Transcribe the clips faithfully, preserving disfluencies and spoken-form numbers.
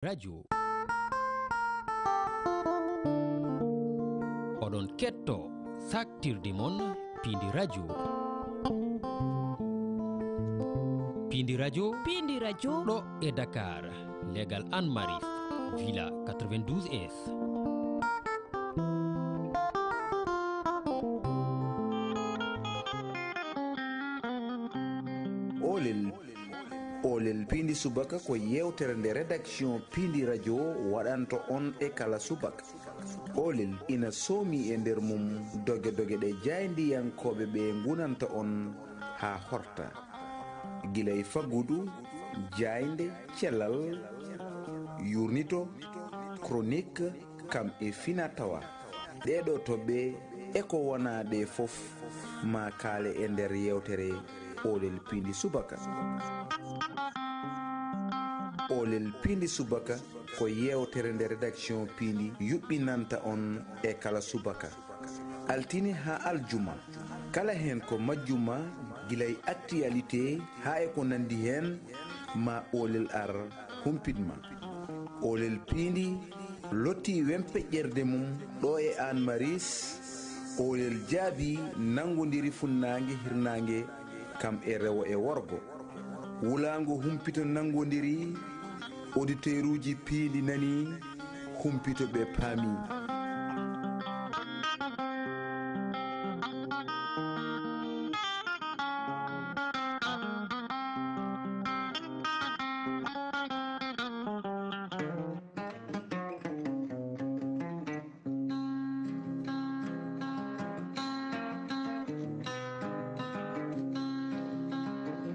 Radio. Oɗon ketto saktirde mon Piindi Radio. Piindi Radio. Piindi Radio. Ɗo e Dakar, legal Anne Marie, Villa quatre-vingt-douze S. Oolel. Oolel Piindi Subaka ko yeewtere nde rédaction Piindi Radio waɗanta on e kala subaka. Oolel ina soomi e nder mum doge-doge ɗe jaayndiyankooɓe ɓe ngunanta on haa horta. Gila e faggudu, jaaynde, cellal, yurnito, chronique, kam e fina tawa. Ɗeɗo toɓɓe e ko wonaa ɗe fof ma kaale e nder yeewtere Oolel Piindi Subaka. Oolel Piindi Subaka ko yeewtere nde rédaction Piindi yuɓɓinanta on e kala subaka. Altine haa aljuma, kala heen ko majjuma, gila e actualité haa e ko nanndi heen, ma oolel ar humpit ma. Oolel Piindi lottii wempeƴƴerde mum ɗo e Anne Marie. Oolel jaabii nanngondiri funnaange hirnaange kam e rewo e worgo. Wulaango humpito nanngondiri, auditeuruuji Piindi nanii, humpito ɓe paamii.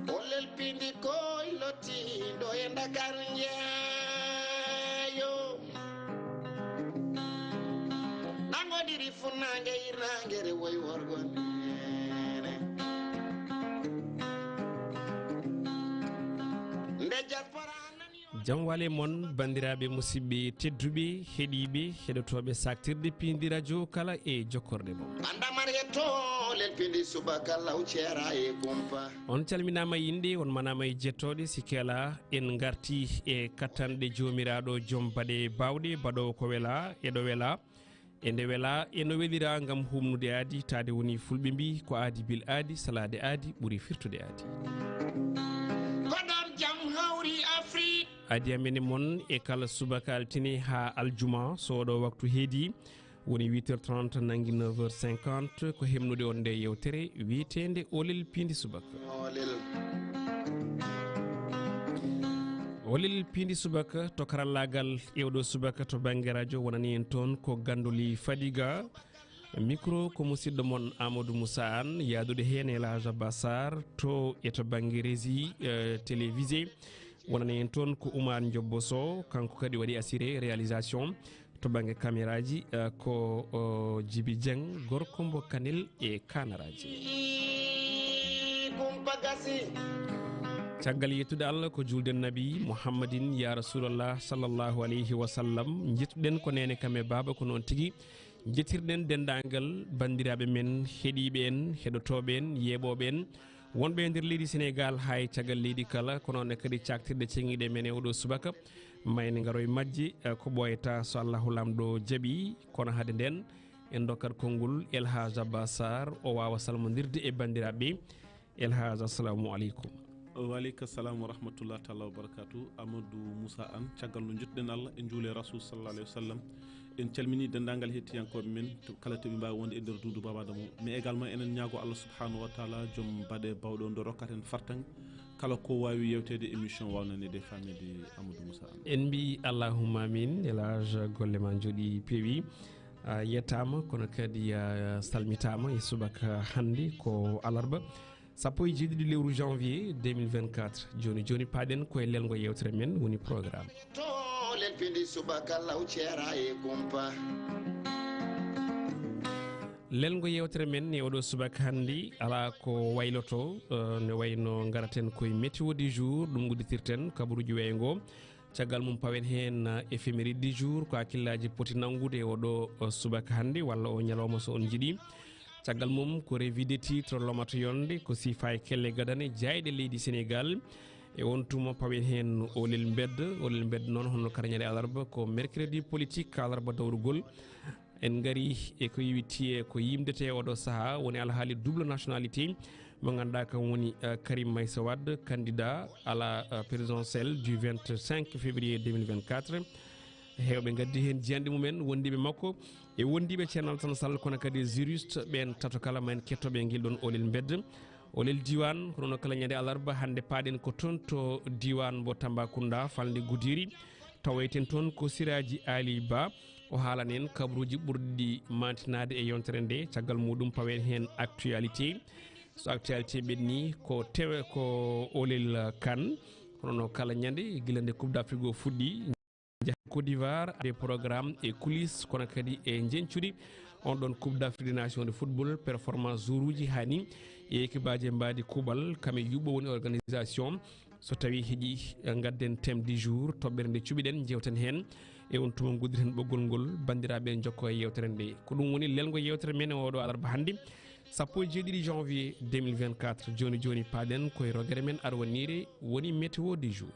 Oolel Piindi koy lottiiɗo e Ndakaaru njeeyo. Nanngondiri funnaange hirnaange rewo e worgo neene. Nde diaspora nani o Jam wale mon, banndiraaɓe, musidɓe tedduɓe, heɗiiɓe, heɗotooɓe saktirde Piindi Radio kala e jokkorɗe mum. Ɓannda mar hetto Oolel Piindi Subaka law ceera e kumpa. On calminaama e innde, on manaama e jettooɗe, sikke alaa, en ngartii e kattanɗe Joomiraaɗo, joom baɗe baawɗe, baɗoowo ko welaa, e ɗo welaa, e nde welaa, e no welira, ngam humnude aadi, taade woni Fulɓe mbii, ko aadi bil aadi, salaade aadi ɓuri firtude aadi. Ko ɗoon jam hawri Afrik. Aadi amen e mon e kala subaka altine haa aljuma, so oɗo waktu heedi, woni huit heures trente, nanngi neuf heures cinquante, ko hemnude on nde yeewtere wiyeteende Oolel Piindi Subaka. Oolel. Oolel Piindi Subaka to karallaagal e oɗo subaka to bannge radio wonani en toon ko Gandoli Fadiga. Micro ko musidɗo mon Amadou Moussa Anne, yaadude heen e El Hadj Abba Sarr to e to bannge régie, eh, télévisé. Wonani en toon ko Oumar Ndiobbo Sow, kanko kadi waɗi assuré réalisation. To bannge caméraji, eh, ko, o, Djiby Dieng, gorko mbo Kanel e Kanaraji. Caggal yettude Allah ko julde Nabi Muhammadin ya Rasulallah sallallahu alayhi wa sallam. Njettuɗen ko neene kam e baaba ko noon tigi. Njettirɗen denndaangal banndiraaɓe men, heɗiiɓe en, heɗotooɓe en, yeeɓooɓe en, wonɓe e nder leydi Senegaal haa e caggal leydi kala, ko noon ne kadi caktirɗe ceŋiiɗe men e oɗo subaka. Mayni ngaro e majji, eh, ko ɓooyata so Allahu Laamɗo jaɓi, kono hade nden, en ndokkat konngol El Hadj Abba Sarr, o waawa salmondirde e banndiraaɓe. El Hadj, assalamu aleykum. Wa aleyka salam wa rahmatullah taala wa barakatuh. Amadou Moussa Anne, caggal no njettuɗen Allah, en njuule Rasul sallallahu alayhi wa sallam. En calmini denndaangal hettiyankooɓe men, to kala to ɓe mbaawi wonde e nder dundu Baba Adama o. Mais également enen ñaago Allah subhanahu wa taala, joom baɗe bawɗe on, nde rokkat en fartaŋŋe. Kala ko waawi yewteede émission waaw naneede e faameede Amadou Moussa Anne. En mbi allahumma amin, El Hadj, golle ma njooɗi peewi. A yettaama, kono kadi a salmitaama e subaka hannde ko alarba. Sappo e jeeɗiɗi lewru janvier deux mille vingt-quatre. Jooni jooni paaɗen ko e lelngo yewtere men woni programme. To lelpindi subaka law ceera e kumpa. Lelngo yewtere men e oɗo subaka hannde alaa ko wayloto, eh, ne wayno ngaraten koye météo du jour, ɗum udditirten kabaruuji weeyo ngo. Caggal mum pawen heen, eh, éphéméride du jour, ko hakkillaaji poti nanngude e oɗo, eh, subaka hannde walla o ñalawma so on njiɗi. Caggal mum ko revue de titre lomata yonde, ko siifa e kelle gadane jaayɗe leydi Senegaal. E on tuma pawen heen olel mbedda. Olel mbedda noon, hono kala ñande alarba, ko mercredi politique, alarba dawrugol. En ngari e ko yowiti e ko yimdete oɗo saha, woni alhaali double nationalité mo ngannduɗaa kam woni, eh, Karim Meïssa Wade, candidat à la, eh, présidentielle du vingt-cinq février deux mille vingt-quatre. Heewɓe ngaddi heen jiyanɗe mumen, wondiiɓe makko e wondiiɓe Ceerno Alassane Sall, kono kadi juriste ɓeen tato kala. Ma en kettoɓe ngel ɗon olel mbedda. Olel diiwaan, kono no kala ñande alarba, hannde paaɗen ko toon to diiwaan mbo Tambacounda, falnde Goudiry. Tawoyten toon ko Siraaji Aali Ba, o haalan en kabaruuji ɓurɗi maantinaade e yewtere nde. Caggal muuɗum pawen heen actualité. So actualité ɓenni ko tewe ko olel kan, kono no kala ñande, gila nde Coupe d'Afrique o fuɗɗi. Njahen Côte d'Ivoire, e programme e coulisses, kono kadi e njeñcudi on ɗon Coupe d'Afrique des Nations de football, performance joueuruuji hani e équipeaji mbaadi kuuɓal, kam e yuɓɓo woni organisation. So tawi heƴi, eh, ngadden thème du jour, toɓɓere nde cuɓiɗen, jewten heen. E on tuma nguddiren ɓoggol ngol, banndiraaɓe, en jokko e yewtere nde. Ko ɗum woni lelngo yewtere men e oɗo alarba hannde, sappo e jeeɗiɗi janvier deux mille vingt-quatre. Jooni jooni paaɗen koye rogere men arwaniire, woni météo du jour.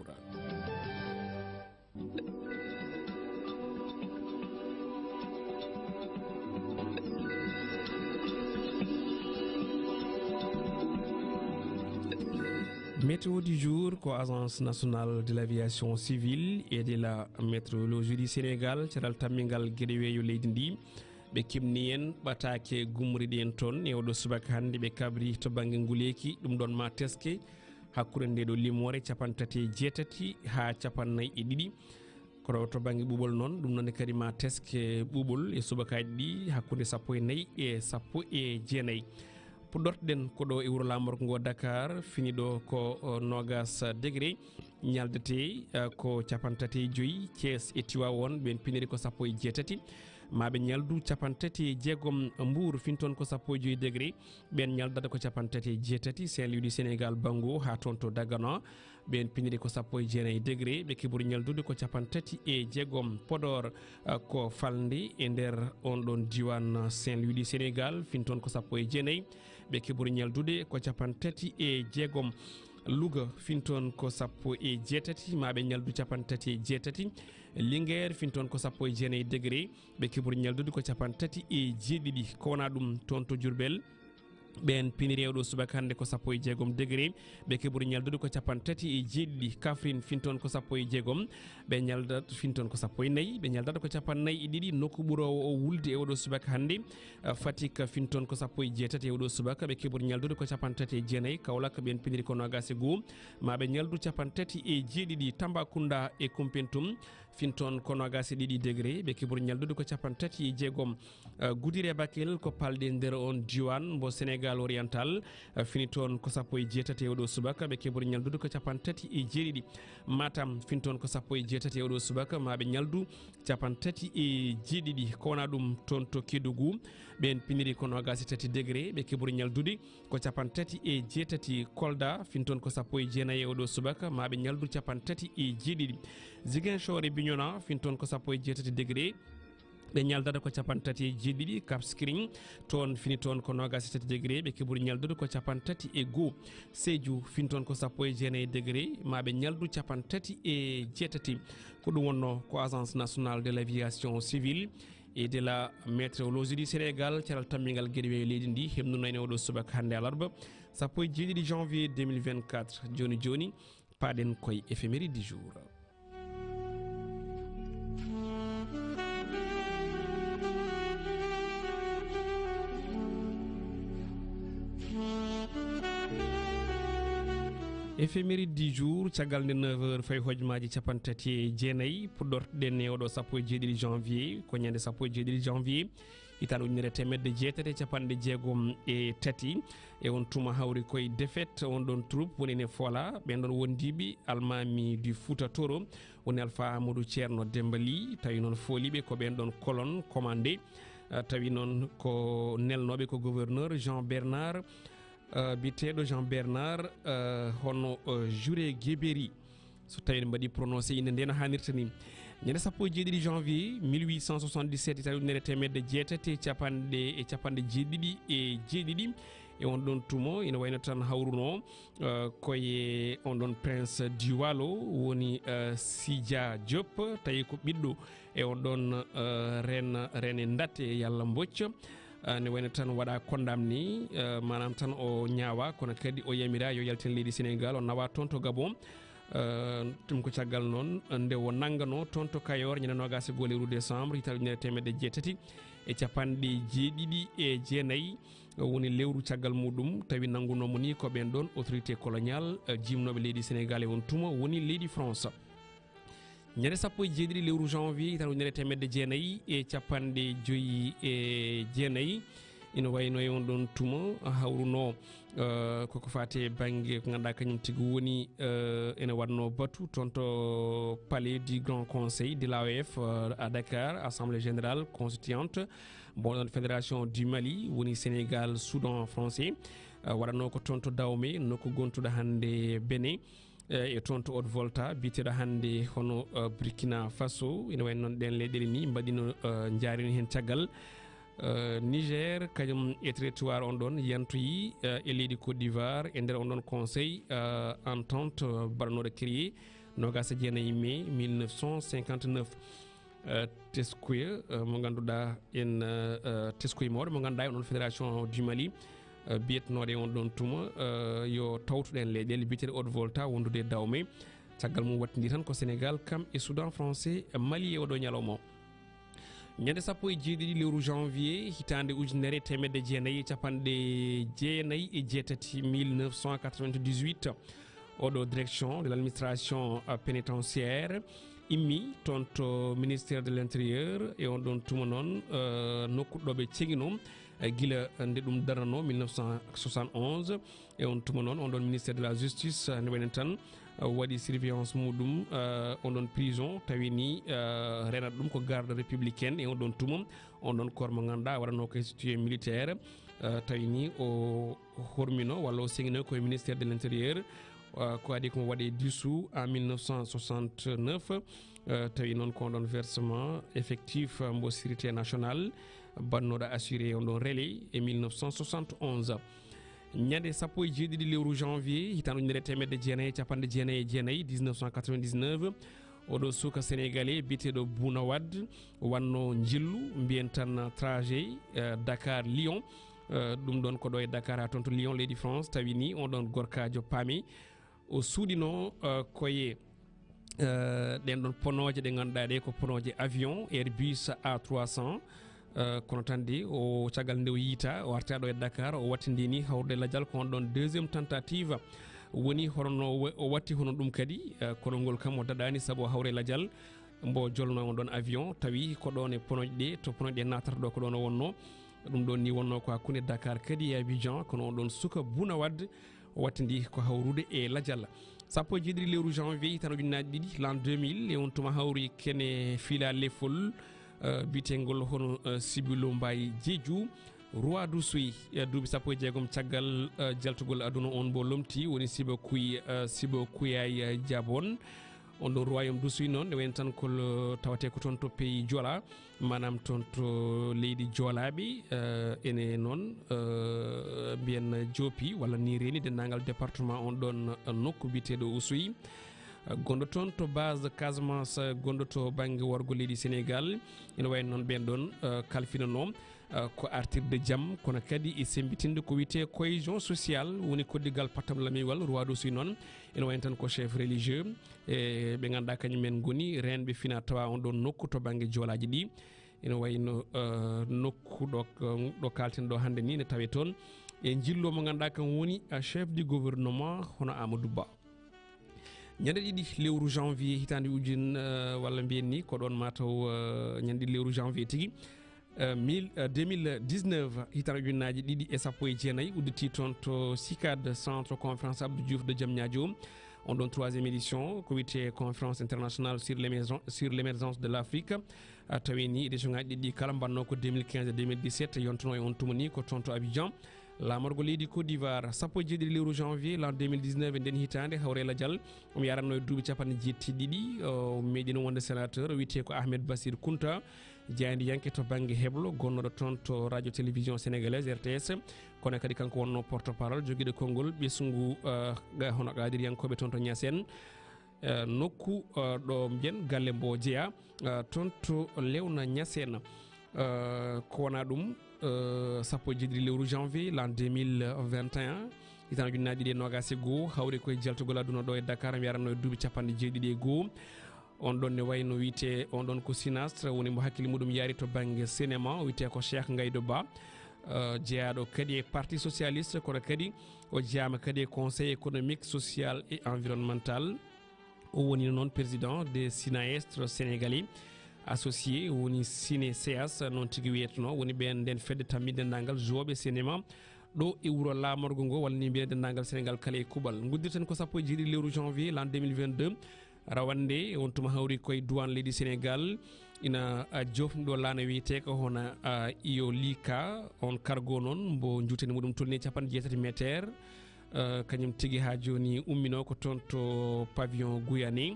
Météo du jour ko Agence nationale de l'aviation civile et de la météorologie du Sénégal, caral tammingal geɗe weeyo leydi ndi. Ɓe keɓni en ɓataake gummoriɗi en toon e oɗo subaka hannde. Ɓe kabri to bannge nguleeki, ɗum ɗon ma teske hakkunde nde ɗo limoore capanɗe tati e jeetati haa capanɗe nayi e ɗiɗi. Kono to bannge ɓuuɓol noon, ɗum noon kadi ma teske ɓuuɓol e subakaaji ɗi hakkunde sappo e nayi e sappo e jeenayi. Puɗɗortoɗen ko ɗo e wuro laamorgo ngo Dakar, fini ɗo ko, o, noogas degré, ñaldete, eh, ko capanɗe tati e joyi. Thiès e Tivaouane, ɓeen piniri ko sappo e jeetati, ma ɓe ñaldu capanɗe tati e jeegom. Mbour, fin toon ko sappo e joyi degré, ɓeen ñaldata ko capanɗe tati e jeetati. Saint-Louis du Sénégal, Bango, haa toon to Dagana, ɓeen piniri ko sappo e jeenayi degré, ɓe keɓori ñaldude ko capanɗe tati e jeegom. Podor, eh, ko falnde e nder on ɗon diiwaan Saint-Louis du Sénégal, fin toon ko sappo e jeenayi, ɓe keɓori ñaldude ko capanɗe tati e jeegom. Louga, fin toon ko sappo e jeetati, ma ɓe ñaldu capanɗe tati e jeetati. Linguère, fin toon ko sappo e jeenayi degré, ɓe keɓori ñaldude ko capanɗe tati e jeeɗiɗi. Ko wona ɗum toon to Diourbel, ɓeen piniri e oɗo subaka hannde ko sappo e jeegom degré, ɓe keɓori ñaldude ko capanɗe tati e jeeɗiɗi. Kaffrine, fin toon ko sappo e jeegom, ɓe ñaldat, fin toon ko sappo e nayi, ɓe ñaldata ko capanɗe nayi e ɗiɗi. Nokku ɓuroowo o wulde e oɗo subaka hannde, eh, Fatick, fin toon ko sappo e jeetati e oɗo subaka, ɓe keɓori ñaldude ko capanɗe tati e jeenayi. Kaolack, ɓeen piniri ko noogas e goo, ma ɓe ñaldu capanɗe tati e jeeɗiɗi. Tambacounda e Koumpentoum, fin toon ko noogas e ɗiɗi degré, ɓe keɓori ñaldude ko capanɗe tati e jeegom. Eh, Goudiry e Bakel ko palɗe nder on diiwaan mbo Sénégal oriental, eh, fini toon ko sappo e jeetati e oɗo subaka, ɓe keɓori ñaldude ko capanɗe tati e jeeɗiɗi. Matam, fin toon ko sappo e jeetati e oɗo subaka, ma ɓe ñaldu capanɗe tati e jeeɗiɗi. Ko wona ɗum toon to Kédougou, ɓeen piniri ko noogas e tati degré, ɓe keɓori ñaldude ko capanɗe tati e jeetati. Kolda, fin toon ko sappo e jeenayi e oɗo subaka, ma ɓe ñaldu capanɗe tati e jeeɗiɗi. Ziguinchor e Bignona, fin toon ko sappo e jeetati degré, ɓe ñaldata ko capanɗe tati e jeeɗiɗi. Cap Skirring, toon fini toon ko noogas e tati degré, ɓe keɓori ñaldude ko capanɗe tati e goo. Sédhiou, fin toon ko sappo e jeenayi degré, ma ɓe ñaldu capanɗe tati e jeetati. Ko ɗum wonno ko Agence nationale de l'aviation civile et de la météorologie du Sénégal, caral tammingal geɗe weeyo leydi ndi, heɓnunoo en e oɗo subaka hannde alarba, sappo e jeeɗiɗi janvier deux mille vingt-quatre. Jooni jooni, paaɗen koye éphéméride du jour. Éphéméride du jour, caggal nde neuf heures fayi hojmaaji capanɗe tati e jeenayi, puɗɗortoɗen e oɗo sappo e jeeɗiɗi janvier, ko ñande sappo e jeeɗiɗi janvier, hitaande ujunere e teemedde jeetati e capanɗe jeegom e tati. E on tuma hawri koye défaite on ɗon troupe woni ne Fola, ɓen ɗon wondiiɓe almaami du Fouta Toro, woni Alpha Amadou Ceerno Demba Ly, tawi noon fooliiɓe ko ɓen ɗon colonne commandé, eh, tawi noon ko nelnooɓe ko gouverneur Jean Bernard, eh, biyeteeɗo Jean Bernard, eh, hono, eh, Juré Guébéry. So tawi en mbaɗi prononcé innde nde no haanirta ni. Ñande sappo e jeeɗiɗi janvier mille huit cent soixante-dix-sept, hitaande ujunere e teemedde jeetati e capanɗe, e capanɗe jeeɗiɗi e jeeɗiɗi, E on ɗon tuma ina wayno tan hawruno, eh, koye on ɗon Prince du Waalo woni, eh, Sidia Diop, tawi ko ɓiɗɗo e on ɗon, eh, Reine, Reine Ndatte Yalla Mbocc. Eh, ne wayno tan waɗa condamné, eh, maanaam tan o ñaawa, kono kadi o yamira yo yaltin leydi Sénégal, o nawa toon to Gabon. Eh, ɗum ko caggal noon nde o nanngano toon to Kayor ñande noogaas e goho lewru décembre hitaande ujunere teemedde jeetati e capanɗe jeeɗiɗi e jeenayi. Woni lewru caggal muɗum, tawi nanngunoomo ni ko ɓeen ɗoon autorité coloniale, eh, jimnooɓe leydi Sénégal e on tuma woni leydi France. Ñande sappo e jeeɗiɗi lewru janvier hitaande ujunere teemedde jeenayi e capanɗe joyi e jeenayi, ina wayno e on ɗon tuma hawruno, eh, koko faati e bannge ko ngannduɗaa kañum tigi woni, eh, ene waɗno batu toon to Palais du Grand Conseil de l'A O F, eh, à Dakar, Assemblée Générale Constituante, mboɗon Fédération du Mali, woni Sénégal, Soudan français, eh, waɗanoo ko toon to Dahomey, nokku gontuɗo hannde Bénin, eh, e toon to Haute-Volta, biyeteeɗo hannde hono, eh, Burkina Faso. Ina wayi noon ɗeen leyɗeele ni mbaɗino, eh, njaarino heen caggal. Eh, Niger, kañum e territoire on ɗon yantoyi, eh, e leydi Côte d'Ivoire e nder on ɗon conseil, eh, entente, eh, mbaɗanooɗo créé noogaas e jeenayi mai mille neuf cent cinquante-neuf. Eh, teskoye, eh, mo ngannduɗaa en, eh, eh, teskoye mawɗo mo ngannduɗaa en on Fédération du Mali, eh, biyetenooɗo e on ɗon tuma, eh, yo tawtuɗen leyɗeele biyeteeɗe Haute-Volta wondude e Dahomey. Caggal mum wattindi tan ko Sénégal, kam e Soudan français, e Mali e oɗo ñalawma o. Ñande sappo e jeeɗiɗi lewru janvier hitaande ujunere e teemedde jeenayi e capanɗe jeenayi e jeetati, mille neuf cent quatre-vingt-dix-huit, oɗo direction de l'administration, euh, pénitentiaire immi toon to ministère de l'intérieur. E on ɗon tuma noon, euh, nokku ɗo ɓe ceŋino, euh, gila nde ɗum darnano mille neuf cent soixante-onze. E on tuma noon, on ɗon ministère de la justice, euh, ne wayno tan, euh, waɗi surveillance muɗum, euh, on ɗon prison, tawi ni, euh, renata ɗum ko garde républicaine. E on ɗon tuma, on ɗon corps mo ngannduɗaa waɗanoo ko institut militaire, euh, tawi ni o hormino walla o seŋino koye ministère de l'intérieur, euh, ko adi ko mo waɗe dissous en mille neuf cent soixante-neuf, euh, tawi noon ko on ɗon versement effectif, euh, mbo sécurité nationale, baɗnooɗo assuré on ɗon relais e mille neuf cent soixante-onze. Ñande sappo e jeeɗiɗi lewru janvier, hitaande ujunere e teemedde jeenayi e capanɗe jeenayi e jeenayi, dix-neuf cent quatre-vingt-dix-neuf, oɗo suka sénégalais biyeteeɗo Bouna Wade wanno njillu, mbiyen tan trajet, eh, Dakar Lyon. Eh, ɗum ɗon ko ɗo e Dakar haa toon to Lyon, leydi France, tawi ni on ɗon gorkaajo paami o suuɗino, eh, koye, eh, ɗen ɗon ponooje ɗe ngannduɗaa ɗe ko ponooje avion Airbus A trois cents. Eh, kono tan de, o caggal nde o yiita, o arta ɗo e Dakar, o wattindini hawrude lajal ko on ɗon deuxième tentative. Woni hono no wa-, o watti hono ɗum kadi, eh, kono ngol kam o daɗaani sabu o hawre lajal mbo jolno on ɗon avion, tawi ko ɗon e ponooje ɗe, to ponooje ɗe naatata ɗo ko ɗon o wonno. Ɗum ɗon ni wonno ko hakkunde Dakar kadi e Abidjan, kono on ɗon suka Bouna Wade wattindi ko hawrude e lajal. Sappo e jeeɗiɗi lewru janvier, hitaande ujunnaaji ɗiɗi, l'an deux mille, e on tuma hawri kene fiila lefol, eh, biyeteengol hono, eh, Sibulo Mbaye Jeeju, Roi du Sui, eh, duuɓi sappo e jeegom caggal, eh, jaltugol aduna on mbo lomti, woni Sibo Kuy, eh, Sibo Kuyay, eh, Jabon. On ɗon Royaume du Sui noon, ne wayno tan ko lo-, tawatee ko toon to pays Jola, maanaam toon to leydi Joolaaɓe, eh, ene noon, eh, mbiyen Joopi walla ni reeni denndaangal département on ɗon, eh, nokku biyeteeɗo Oussouye. Eh, gonɗo toon to base de Casamance, eh, gonɗo to bannge worgo leydi Sénégal. Ene wayno noon ɓeen ɗon, eh, kalfinanoo, eh, ko artirde jam, kono kadi e semmbitinde ko wiyetee cohésion sociale, woni koddigal pattam lamiwal, Roi du Sui noon. Ene wayno tan ko chef religieux, e ɓe ngannduɗaa kañum en ngoni reenɓe fina tawa on ɗon nokku to bannge joolaaji ɗi. Ene wayno, eh, nokku ɗo, ɗo kaalten ɗo hannde ni ne tawe toon e njillo mo ngannduɗaa kan woni, eh, chef du gouvernement hono Amadou Ba. Ñande ɗiɗi lewru janvier hitaande ujun, eh, walla mbiyen ni ko ɗon mataw, eh, ñande ɗiɗi lewru janvier tigi, eh, mille, eh, deux mille dix-neuf, hitaande ujunnaaji ɗiɗi e sappo e jeenayi, udditi toon to CICAD, Centre Conférence Abdou Diouf de Diamniadio. On ɗon troisième édition, ko wiyetee Conférence Internationale sur l'émergen-, sur l'émergence de l'Afrique. Ah, tawi ni édition ngaji ɗiɗi kala mbanno ko deux mille quinze et deux mille dix-sept, yontuno e on tuma ni ko toon to Abidjan. Laamorgo leydi Côte d'Ivoire, sappo e jeeɗiɗi lewru janvier, l'an deux mille dix-neuf, e nden hitaande, hawre lajal, omo yaranno e duuɓi capanɗe jeeɗiɗi. O meeɗino wonde sénateur, o wiyetee ko Ahmed Basir Kounta, jaayndiyanke to bannge heblo, gonnooɗo toon to radio télévision sénégalaise, R T S. Kono kadi kanko wonno porte-parole, jogiiɗo konngol ɓesngu, eh, ga-, hono qaadiriyankooɓe toon to Niassène, eh, nokku, eh, ɗo mbiyen galle mbo jeyaa, eh, toon to Léona Niassène. Eh, ko wonaa ɗum, eh, sappo e jeeɗiɗi lewru janvier, l'an deux mille vingt et un, hitaande ujunnaji ɗiɗi e noogaas e goo, hawri koye jaltugol aduna ɗo e Dakar, mi aranno e duuɓi capanɗe jeeɗiɗi e goo. On ɗon ne wayno wiyetee, on ɗon ko cinéaste, woni mo hakkille muɗum yaari to bannge cinéma, o wiyetee ko Cheikh Ngaydo Ba, eh, jeyaaɗo kadi e Parti Socialiste, kono kadi o jeyaama kadi e Conseil économique, social et environnemental. O woni noon président des cinéastes sénégalais associés, woni Ciné C S, noon tigi wiyeteno, woni ɓeen nden fedde tammi denndaangal joueɓe cinéma ɗo e wuro laamorgo ngo, walla ni mbiyen denndaangal Sénégal kala e kuuɓal. Nguddirten ko sappo e jeeɗiɗi lewru janvier, l'an deux mille vingt-deux. Rawande on tuma hawri koye duwaan leydi Sénégal, ina, a, joofni ɗo laana wiyetee ko hono, a, Iyolika, on cargo noon mbo njuuteendi muɗum tolni e capanɗe jeetati meter. Eh, kañum tigi haa jooni umminoo ko toon to pavillon Guyane.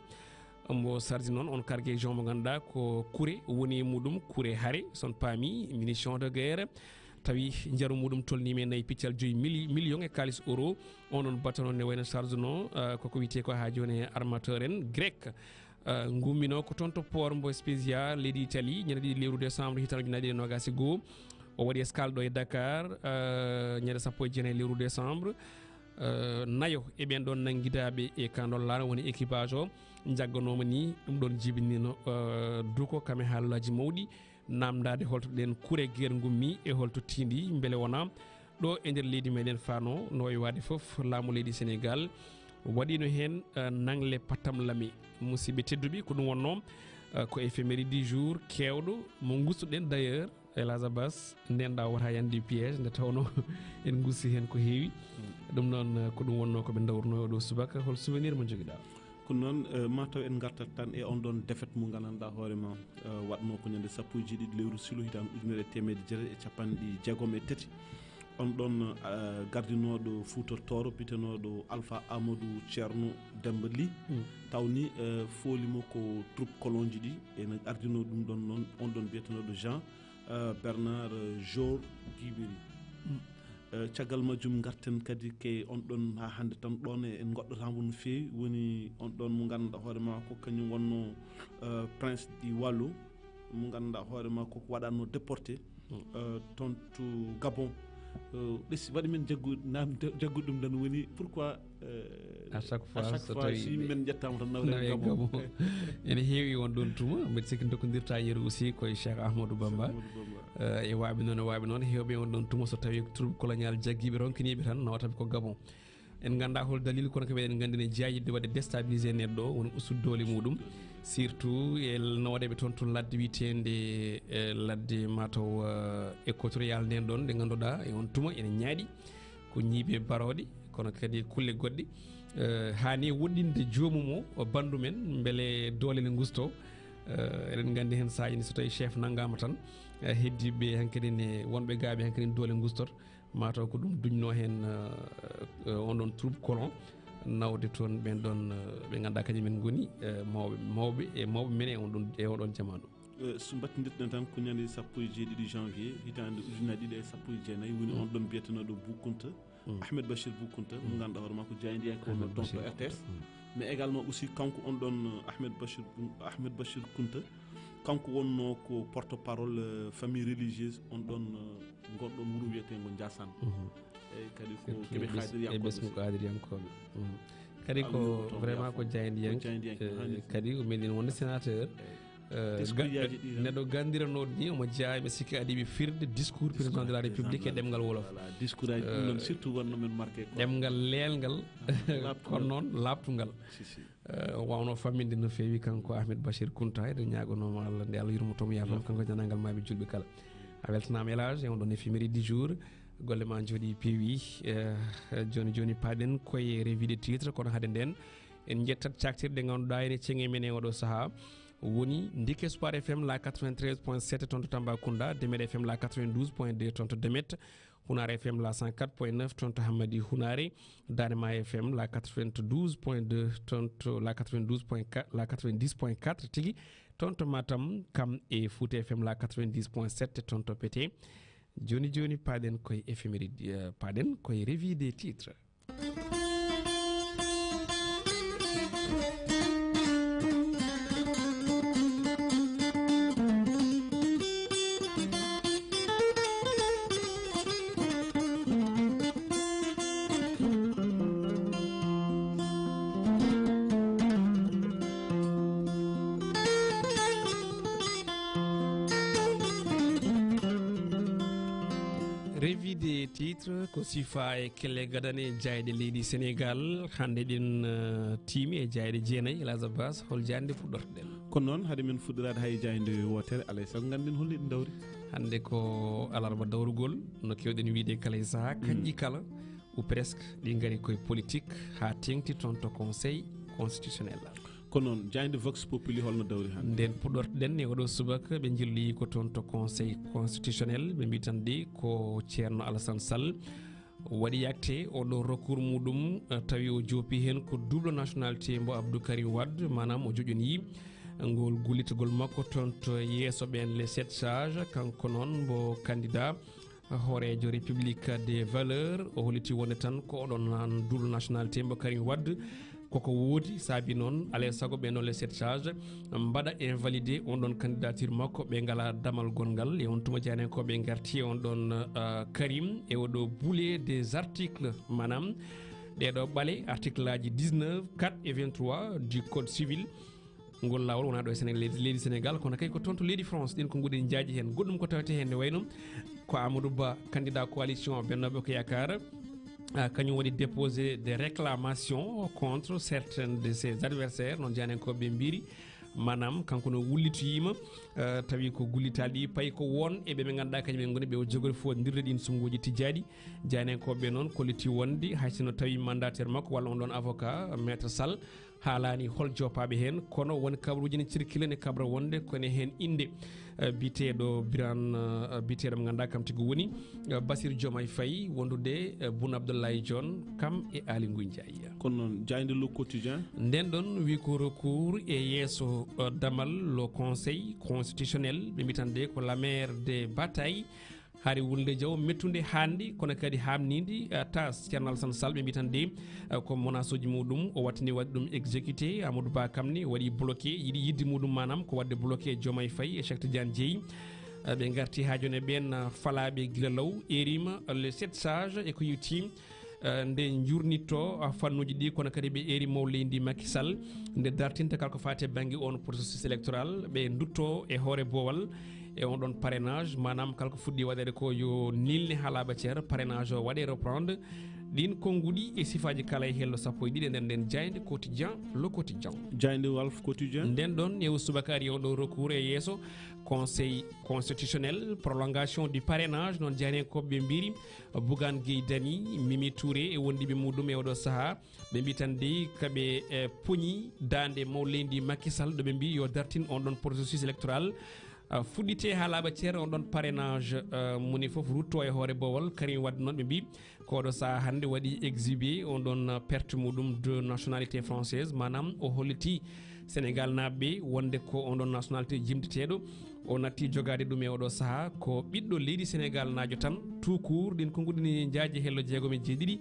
Mbo sardi noon on cargaison mo ngannduɗaa ko kure woni e muɗum, kure hare, son paami, munitions de guerre. Tawi njaru muɗum tolniima e nayi piccal joyi mili-, million e kaalis euro. On ɗon bateau noon ne wayno sarduno, eh, koko wiyetee ko haa jooni e armateur en grec. Eh, ngumminoo ko toon to port mbo Spezia, leydi Italie, ñande ɗiɗi lewru décembre, hitaande ujunnaji ɗiɗi e noogaas e goo. O waɗi escale ɗo e Dakar, eh, ñande sappo e jeenayi lewru décembre. Eh, nayo e ɓeen ɗoon nanngidaaɓe e ka ndon laana woni équipage o, njagganooma ni, ɗum ɗoon jibinino, eh, duko kam e haalaaji mawɗi, naamndaade holto ɗeen kure guerre ngummi e holto tiindi, mbele wonaa ɗo e nder leydi meɗen faano no wayi waade fof, laamu leydi Sénégal waɗino heen, eh, nangle pattam lame. Musidɓe tedduɓe, ko ɗum wonno, eh, ko éphéméride du jour keewɗo mo ngustuɗen d'ailleurs, El Hadj Abbas, nden ɗa wota yande piège, nde tawno en ngusti heen ko heewi. Ɗum noon, eh, ko ɗum wonno ko ɓe ndawruno e oɗo subaka. Hol souvenir mo njogiɗa? Ko noon, eh, ma taw en ngartat tan e on ɗon défaite mo nganndanɗaa hoore ma, eh, waɗno ko ñande sappo e jeeɗiɗi lewru sulet hitaande ujunere e teemedde jeetati e capanɗe jeegom e tati. On ɗon, eh, gardinooɗo Fuuta Tooro, biyetenooɗo Alpha Amadou Ceerno Demba Ly, Mm. tawni, eh, fooli mo ko troupe colon ji ɗi, ene ardinoo ɗum ɗon noon, on ɗon biyetenooɗo Jean, eh, Bernard, eh, Jour Guibéry. Mm. Eh, caggal majjum ngarten kadi ke on ɗon haa hannde tan, ɗoon e en ngoɗɗotaamo no feewi, woni on ɗon mo ngannduɗaa hoore ma ko kañum wonno, eh, prince di Waalo, mo ngannduɗaa hoore ma ko waɗatno déporté, Mm. eh, toon to Gabon. Eh, ɓe si waɗi men jaggu-, naam-, jaggude ɗum tan woni pourquoi, eh, À chaque à fois, chaque so fois, tawi si men njettaama tan nawe nawe Gabon. Gabon. Ene heewi on ɗon tuma, mbeɗa sikki dokkondirta yeru aussi koye Cheikh Ahmadou Bamba. Cheikh Ahmadou Bamba. Eh, e waaɓe noon, e waaɓe noon, heewɓe on ɗon tuma so tawi troupe colonial jaggiiɓe ronkiniiɓe tan nawata ko Gabon. En nganndaa hol dalil, kono ko meɗen nganndi ne jeyaa yiɗde waɗde déstabilisé neɗɗo, woni ustude doole muɗum. Surtout e nawdeɓe toon to ladde wiyeteende, eh, ladde mataw, eh, équatorial nden ɗon, nde ngannduɗaa e on tuma ene ñaaɗi. Ko ñiiɓe barooɗe, kono kadi kulle goɗɗe, eh, haani woɗɗinde joomum o, o banndum en, mbele doole ne ngusto. Eh, eɗen nganndi heen saaji ni so tawi chef nanngaama tan, eh, heddiiɓe hankadi ne, wonɓe gaaɓe hankadi ne doole ngustoto. Mataw ko ɗum duñno heen, eh, eh, on ɗon troupe colon, nawde toon ɓeen ɗon, eh, ɓe ngannduɗaa kañum en ngoni, eh, mawɓe, mawɓe e mawɓe men e on ɗon, e on ɗon jamaanu. Eh, so mbattindirɗen tan ko ñande sappo e jeeɗiɗi janvier hitaande ujunnaji ɗiɗi e sappo e jeenayi, woni Mm. on ɗon biyetenooɗo Bou Kounta, Mm. Ahmed Bachir Bou Kounta, mo Mm. ngannduɗaa hoore makko jaayndiyanke wonno Ahmed toon to Bachir R T S. Kounta. Mm. Mais également aussi kanko on ɗon, eh, Ahmed Bachir Bou-, Ahmed Bachir Kounta, kanko wonno ko porte-parole, eh, famille religieuse on ɗon, eh, ngon ɗon wuro wiyeteengo Ndiassane. Mhm. Eyi, kadi ko Keɓe Qaadiriyankooɓe. E ɓesngu Qaadiriyankooɓe. Mhm. Kadi ko vraiment ko jayndiyanke. Ko jayndiyanke, eh, kadi o meeɗi wonde sénateur. Eyi. Eh, discours ga-, yaaji ɗi tan. Neɗɗo ganndiranooɗo ni, omo jeyaa, mi sikki aɗa yiɗi firde discours président de la République e ɗemngal wolof. Voilà, discours aji ɗum noon, eh, surtout wonno men marqué ko ɗemngal leelngal, laaɓtungal. Kono noon laaɓtungal. Si, si. Eh, o waawno famminde no feewi kanko Ahmed Bachir Kounta, eɗen ñaagonoo mo Allah nde Allah yurmo toon yaafam kanko e dendaangal maaɓe juulɓe kala. A weltanaama El Hadj e on ɗon éphéméride du jour. Golle ma njooɗii peewi. Eh, jooni jooni paaɗen koye revue de titre, kono hade nden en njettat caktirɗe ngannduɗaa ene ceŋe men e oɗo sahaa. Woni Ndike Espoir F M la quatre-vingt-treize point sept toon to Tambacounda, Demet F M la quatre-vingt-douze point deux toon to Demet, Hunaare F M la cent quatre point neuf toon to Hammadi Hunaare, Daande Maayo F M la quatre-vingt-douze point deux toon to, la quatre-vingt-douze point quatre, la quatre-vingt-dix point quatre tigi toon to Matam, kam e Fouta F M la quatre-vingt-dix point sept toon to Pete. Jooni jooni, paaɗen koye éphéméride, eh, paaɗen koye revue des titres. Revue des titres ko sifa e kelle gadane jaayɗe leydi Sénégal. Hannde ɗen, eh, tiimi e jaayɗe jeenayi. El Hadj Abbas, hol jaayɗe puɗɗortoɗen? Kono noon, hade men fuɗɗoraade hay jaaynde wootere, alaa e sago ngannden holno ɗi ndawri. Hannde ko alarba dawrugol, no keewɗen wiyde kala e sahaa, kanji kala, ou presque, ɗi ngari koye politique, haa teeŋti toon to Conseil constitutionnel. Kono noon, jaaynde Vox Populi holno dawri hannde? Nden puɗɗortoɗen e oɗo subaka, ɓe njilloyi ko toon to Conseil constitutionnel, ɓe mbiyi tan de ko Ceerno Alassane Sall waɗi yakte oɗo recours muɗum, eh, tawi o joopi heen ko double nationalité mbo Abdou Karim Wade, maanaam o joƴonii ngol gullitagol makko toon to yeeso ɓeen les sept sages. Kanko noon mbo candidat hooreejo République des valeurs, o holliti wonde tan ko oɗon nan double nationalité mbo Karim Wade. Koko woodi, saabi noon, alaa e sago ɓe noon les sept sages mbaɗa invalidé on ɗon candidature makko, ɓe ngala damal gongal. E on tuma, jaayndiyankooɓe ngarti e on ɗon, euh, Karim, e oɗo boulet des articles, maanaam ɗeɗo ɓale, article aji dix-neuf, quatre et vingt-trois du code civil. Ngol laawol wonaa ɗo e Sénégal, leydi, leydi Sénégal, kono kay ko toon to leydi France, ɗin ko nguɗen jaaji heen. Goɗɗum ko tawete heen ne wayno ko Amadou Ba, candidat coalition Benno Bokk Yaakaar, ah, kañum waɗi déposé des réclamations contre certains de ses adversaires, noon jaayndiyankooɓe mbiri. Maanaam, kanko no wullitoyiima, eh, tawi ko gullitaali ɗi payi ko won e ɓe ɓe ngannduɗaa kañum en ngoni ɓe o jogori fof ndirde ɗin sunnguuji tijjaaɗi. Jaayndiyankooɓe noon kolliti wonde hay sinno tawi mandataire makko walla on ɗon avocat, Maître Sall, haalaani hol joppaaɓe heen, kono won kabaruuji ne circulé ne kabra wonde ko ne heen innde, eh, biyeteeɗo Birane, eh, biyeteeɗo mo ngannduɗaa kam tigi woni, eh, Bassirou Diomaye Faye, wondude, eh, Boun Abdallah Dionne, kam e Aly Ngouille Ndiaye. Kono noon, jaaynde Le Quotidien? Nden ɗon wi ko recours e yeeso, eh, damal le Conseil constitutionnel, ɓe mbiyi tan de ko la mer des batailles. Hari wulnde jaw mettunde haanɗi, kono kadi haamniindi, eh, tas. Ceerno Alassane Sall, ɓe mbiyi tan de, eh, ko menace uji muɗum, o wattini waɗde ɗum exécuté. Amadou Ba kam ne waɗi bloqué, yiɗi yidde muɗum, maanaam ko waɗde bloqué Diomaye Faye e Cheikh Tidiane Dièye. Eh, ɓe ngarti haa jooni e ɓeen, eh, falaaɓe gila law, erima, eh, les sept sages e ko yowti, eh, nde njurnitto, eh, fannuuji ɗi, kono kadi ɓe eri mawɗo leydi ndi Macky Sall, nde dartinta kala ko faati e bannge on processus électoral, ɓe ndutto e hoore boowal e on ɗon parrainage, maanaam kala ko fuɗɗi waɗeede ko yo nilne haa laaɓa cer, parrainage o waɗe reprendre. Ɗin konnguɗi e sifaaji kala e hello sappo e ɗiɗi e nder nden jaaynde Quotidien, Le Quotidien. Jaaynde Walf Quotidien. Nden ɗon e o subaka ari on ɗo recours e yeeso Conseil constitutionnel, prolongation du parrainage, noon jaayndiyankooɓe ɓe mbiri, Bougane Gueye Dany, Mimi Touré e wondiiɓe muɗum e oɗo sahaa. Ɓe mbiyi tan de kaɓe, eh, poñi daande mawɗo leydi Macky Sall, ɗo ɓe mbiyi yo dartin on ɗon processus électoral, ah, fuɗɗite haa laaɓa cer, on ɗon parrainage, ah, moni fof rutto e hoore boowal. Karim Wade noon ɓe mbiyi ko oɗo sahaa hannde waɗi exhibé on ɗon, ah, perte muɗum de nationalité française, maanaam o holliti Sénégal naaɓe wonde ko on ɗon nationalité jimditeeɗo. O natti jogaade ɗum e oɗo sahaa ko ɓiɗɗo leydi Sénégal naajo tan, tout court. Ɗin konnguɗi ne njaaji hello jeegom e jeeɗiɗi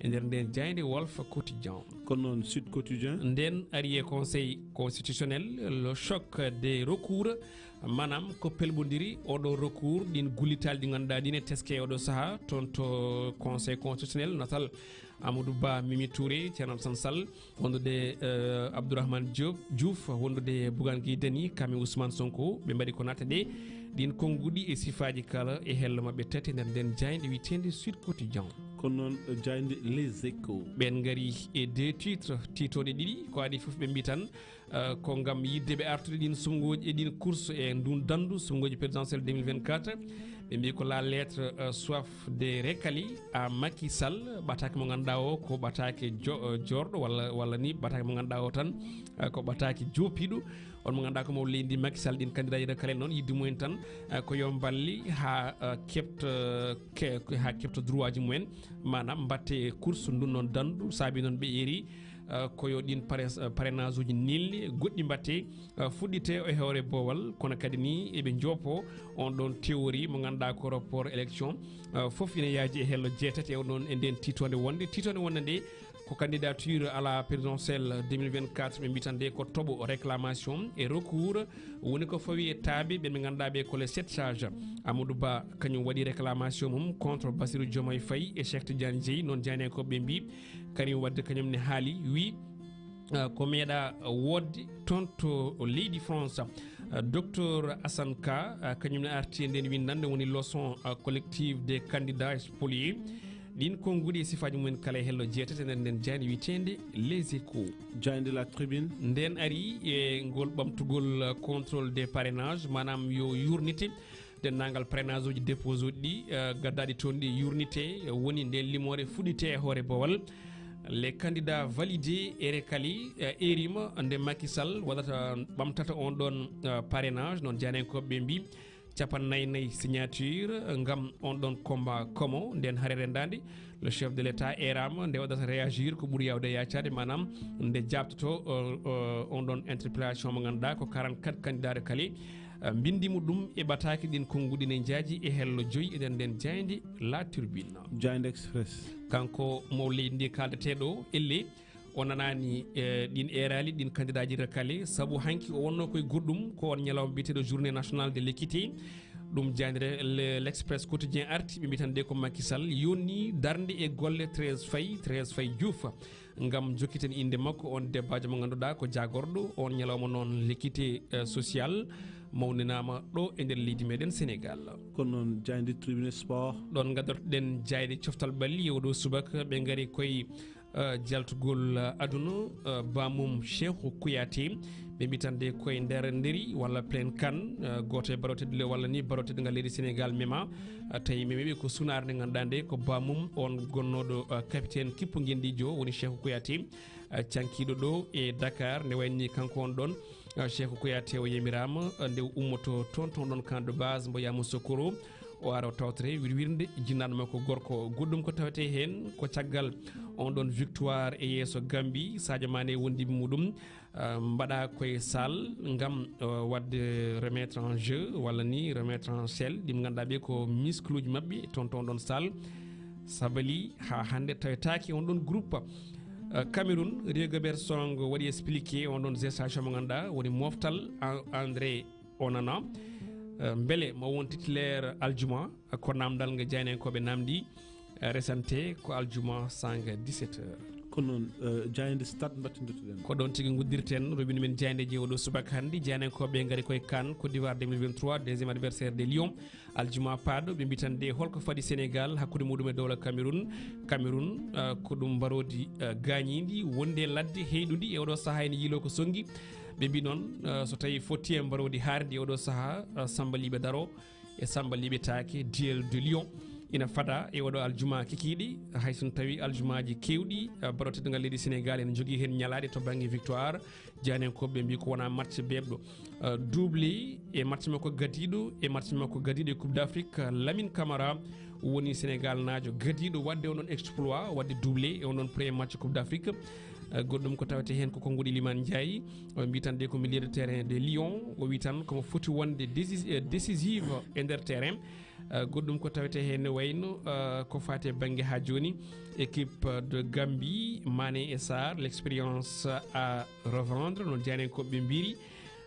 e nder nden jaaynde Walf Quotidien. Kono noon Sud Quotidien. Nden ari e Conseil constitutionnel, le choc des recours, maanaam ko pelɓondiri oɗo recours, ɗin gullitaali ɗi ngannduɗaa ɗi ne teske e oɗo sahaa toon to Conseil constitutionnel, natal Amadou Ba, Mimi Touré, Thierno Alassane Sall, wondude, eh, Abdourahmane Diop, Diouf, wondude Bougane Gueye Dany, kam e Ousmane Sonko, ɓe mbaɗi ko natta ɗe. Ɗin konnguɗi e sifaaji kala e hello maɓɓe tati nder nden jaaynde wiyeteende Sud Quotidien. Kono noon, eh, jaaynde Les Échos. Ɓen ngari e deux titres, tiitooɗe ɗiɗi, ko adi fof ɓe mbi tan, eh, ko ngam yidde ɓe artude ɗin suɓngooji e ɗin course e ndun dandu suɓngooji présidentielle deux mille vingt-quatre. Ɓe mbi ko la lettre, eh, soif de récalé à Macky Sall, ɓataake mo ngannduɗaa o ko ɓataake jo-, eh, joorɗo walla, walla ni ɓataake mo ngannduɗaa o tan, eh, ko ɓataake joopiiɗo. On mo ngannduɗaa ko mawɗo leydi ndi, Macky Sall, ɗin kandidaaji kala en noon, yidde mumen tan, eh, ko yo mballi haa, eh, keɓta, ke-, haa keɓta droit ji mumen, maanaam mbatte course ndun noon dandu, saabi noon ɓe eri, eh, ko yo ɗin pare-, eh, parrainage uji nilli, goɗɗi mbatte, eh, fuɗɗite e hoore boowal, kono kadi ni eɓe joopo on ɗon théorie mo ngannduɗaa ko report élection, eh, fof ina yaaji e hello jeetati e on ɗon e nden tiitoonde wonde, tiitoonde wonde nde, ko candidature à la présidentielle deux mille vingt-quatre, ɓe mbiyata nde ko toɓo réclamation et recours, woni ko fawi e taaɓe ɓe ɓe ngannduɗaa ɓe ko les sept sages. Amadou Ba kañum waɗi réclamation mum contre Bassirou Diomaye Faye et Cheikh Tidiane Dièye, noon jaayndiyankooɓe ɓe mbi Karim Wade kañum ne haali, wi, ah, ko meeɗa woodde toon to leydi France. Ah, Docteur Assane Ka, ah, kañum ne arti e nden winndannde woni leçon, ah, collective des candidats spoliés. Ɗin konnguɗi e sifaaji mumen kala e hello jeetati e nder nden jaaynde wiyeteende Les Échos. Jaaynde La Tribune. Nden ari e ngol ɓamtugol, eh, contrôle des parrainages, maanaam yo yurnite denndaangal parrainage uji déposé uji ɗi, eh, gaddaaɗi toon ɗi yurnite, eh, woni nden limoore fuɗɗite e hoore boowal. Les candidats validés et recalés, eh, erima nde Macky Sall waɗata, ɓamtata on ɗon, eh, parrainage, noon jaayndiyankooɓe ɓe mbi. Capannayyi nayi signature ngam on ɗon combat komo nden hare rendaande. Le chef de l'État erama nde waɗata réagir ko ɓuri yawde yaacaade, maanaam nde jaabtoto, euh, euh, on ɗon interpellation mo ngannduɗaa ko quarante-quatre candidat recalés, euh, mbindi mo ɗum e ɓataake ɗin konnguɗi ne njaaji e hello joyi e nder nden jaaynde La Tribune. Jaaynde Express. Kanko mawɗo leydi ndi kaaldeteeɗo elle, o nanaani, eh, ɗin eeraali, ɗin kandidaaji recalés, sabu hanki o wonnoo koye goɗɗum, ko on ñalawma biyeteeɗo journée nationale de l'équité. Ɗum jaaynde le, l'Express Quotidien arti, ɓe mbiyata nde ko Macky Sall yonni darnde e golle Thérèse Faye, Thérèse Faye Diouf, ngam jokkiten innde makko, on debbaajo mo ngannduɗaa ko jaagorɗo on ñalawma noon l'équité, eh, sociale, mawninaama ɗo e nder leydi meɗen Sénégal. Kono noon jaaynde Tribune Sport. Ɗon ngaddotoɗen jaaynde coftal ɓalli e oɗo subaka, ɓe ngari koye eh, jaltugol, eh, aduna, eh, bamum Cheikhou Kouyaté. Ɓe mbiyata nde koye nder nderi walla pleine Kane, eh, gooto e baɗooteɗe le walla ni baɗooteɗe ngal leydi Sénégal mema. Eh, tawi memi ɓe ko sunaare nde ngannduɗaa nde ko bamum on gonnooɗo, eh, capitaine kippu ngendiijo woni Cheikhou Kouyaté, eh, cankiiɗo ɗo e Dakar. Nde wayni kanko on ɗon, eh, Cheikhou Kouyaté o yamiraama, eh, nde o ummoto toon, toon ɗon camp de base mbo Yamoussoukro. O ara o tawtore wirwirnde jinnaaɗo makko gorko. Goɗɗum ko tawetee heen ko caggal on ɗon victoire e yeeso Gambie, Sadio Mané e wondiiɓe muɗum, ah, mbaɗa koye salle ngam, ah, waɗde remettre en jeu walla ni remettre en selle. Ɗi ngannduɗaa ɓe ko muscle uji maɓɓe toon, toon ɗon salle. Sabali haa hannde tawetaake on ɗon groupe. Ah, Cameroun, Rigobert Song waɗi expliqué on ɗon gestation mo ngannduɗaa woni moftal An-, André Onana, eh, mbele mo won titulaire aljuma? Ko namdal ngal jaayndiyankooɓe namdi, eh, resante ko aljuma sanga dix-sept heures. Kono noon, eh, jaaynde Stade mbattindirtoɗen. Ko ɗon tigi nguddirten robinet men jaayndeeji oɗo subaka hannde. Jaayndiyankooɓe ngari koye CAN Côte d'Ivoire deux mille vingt-trois, deuxième adversaire des Lions. Aljuma paaɗo, ɓe mbiyata nde holko fadi Sénégal hakkunde muɗum e dowla Cameroun. Cameroun, eh, ko ɗum mbaroodi, eh, gaañiindi, wonde ladde heyɗundi e oɗo sahaa ene yiilo ko sonngi. Ɓe mbi noon, eh, so tawi fotti e mbaroodi haardi e oɗo sahaa, eh, Samba Liɓe Daro e Samba Liɓe Taake, duel de Lion, ina fada e oɗo aljuma kikiiɗe, hay so tawi aljumaaji keewɗi, eh, baɗo teddungal leydi Sénégal ene jogii heen ñalaaɗe to bannge victoire. Jaayndiyankooɓe mbi ko wona match beeɓɗo. Eh, doublé e match makko gadiiɗo, e match makko gadiiɗo e Coupe d'Afrique, Lamine Camara woni Sénégal naajo gadiiɗo waɗde on ɗon exploit, waɗde doublé e on ɗon premier match Coupe d'Afrique. Eh, goɗɗum ko tawete heen ko konnguɗi Iliman Ndiaye, o mbiyata nde ko milieu de terrain de Lion, o wi tan komo foti wonde décis-, eh, décisive e nder terrain. Eh, goɗɗum ko tawete heen ne wayno, eh, ko faati e bannge haa jooni, équipe de Gambie, Mané et Sarr, l'expérience à revendre, no jaayndiyankooɓe ɓe mbiri.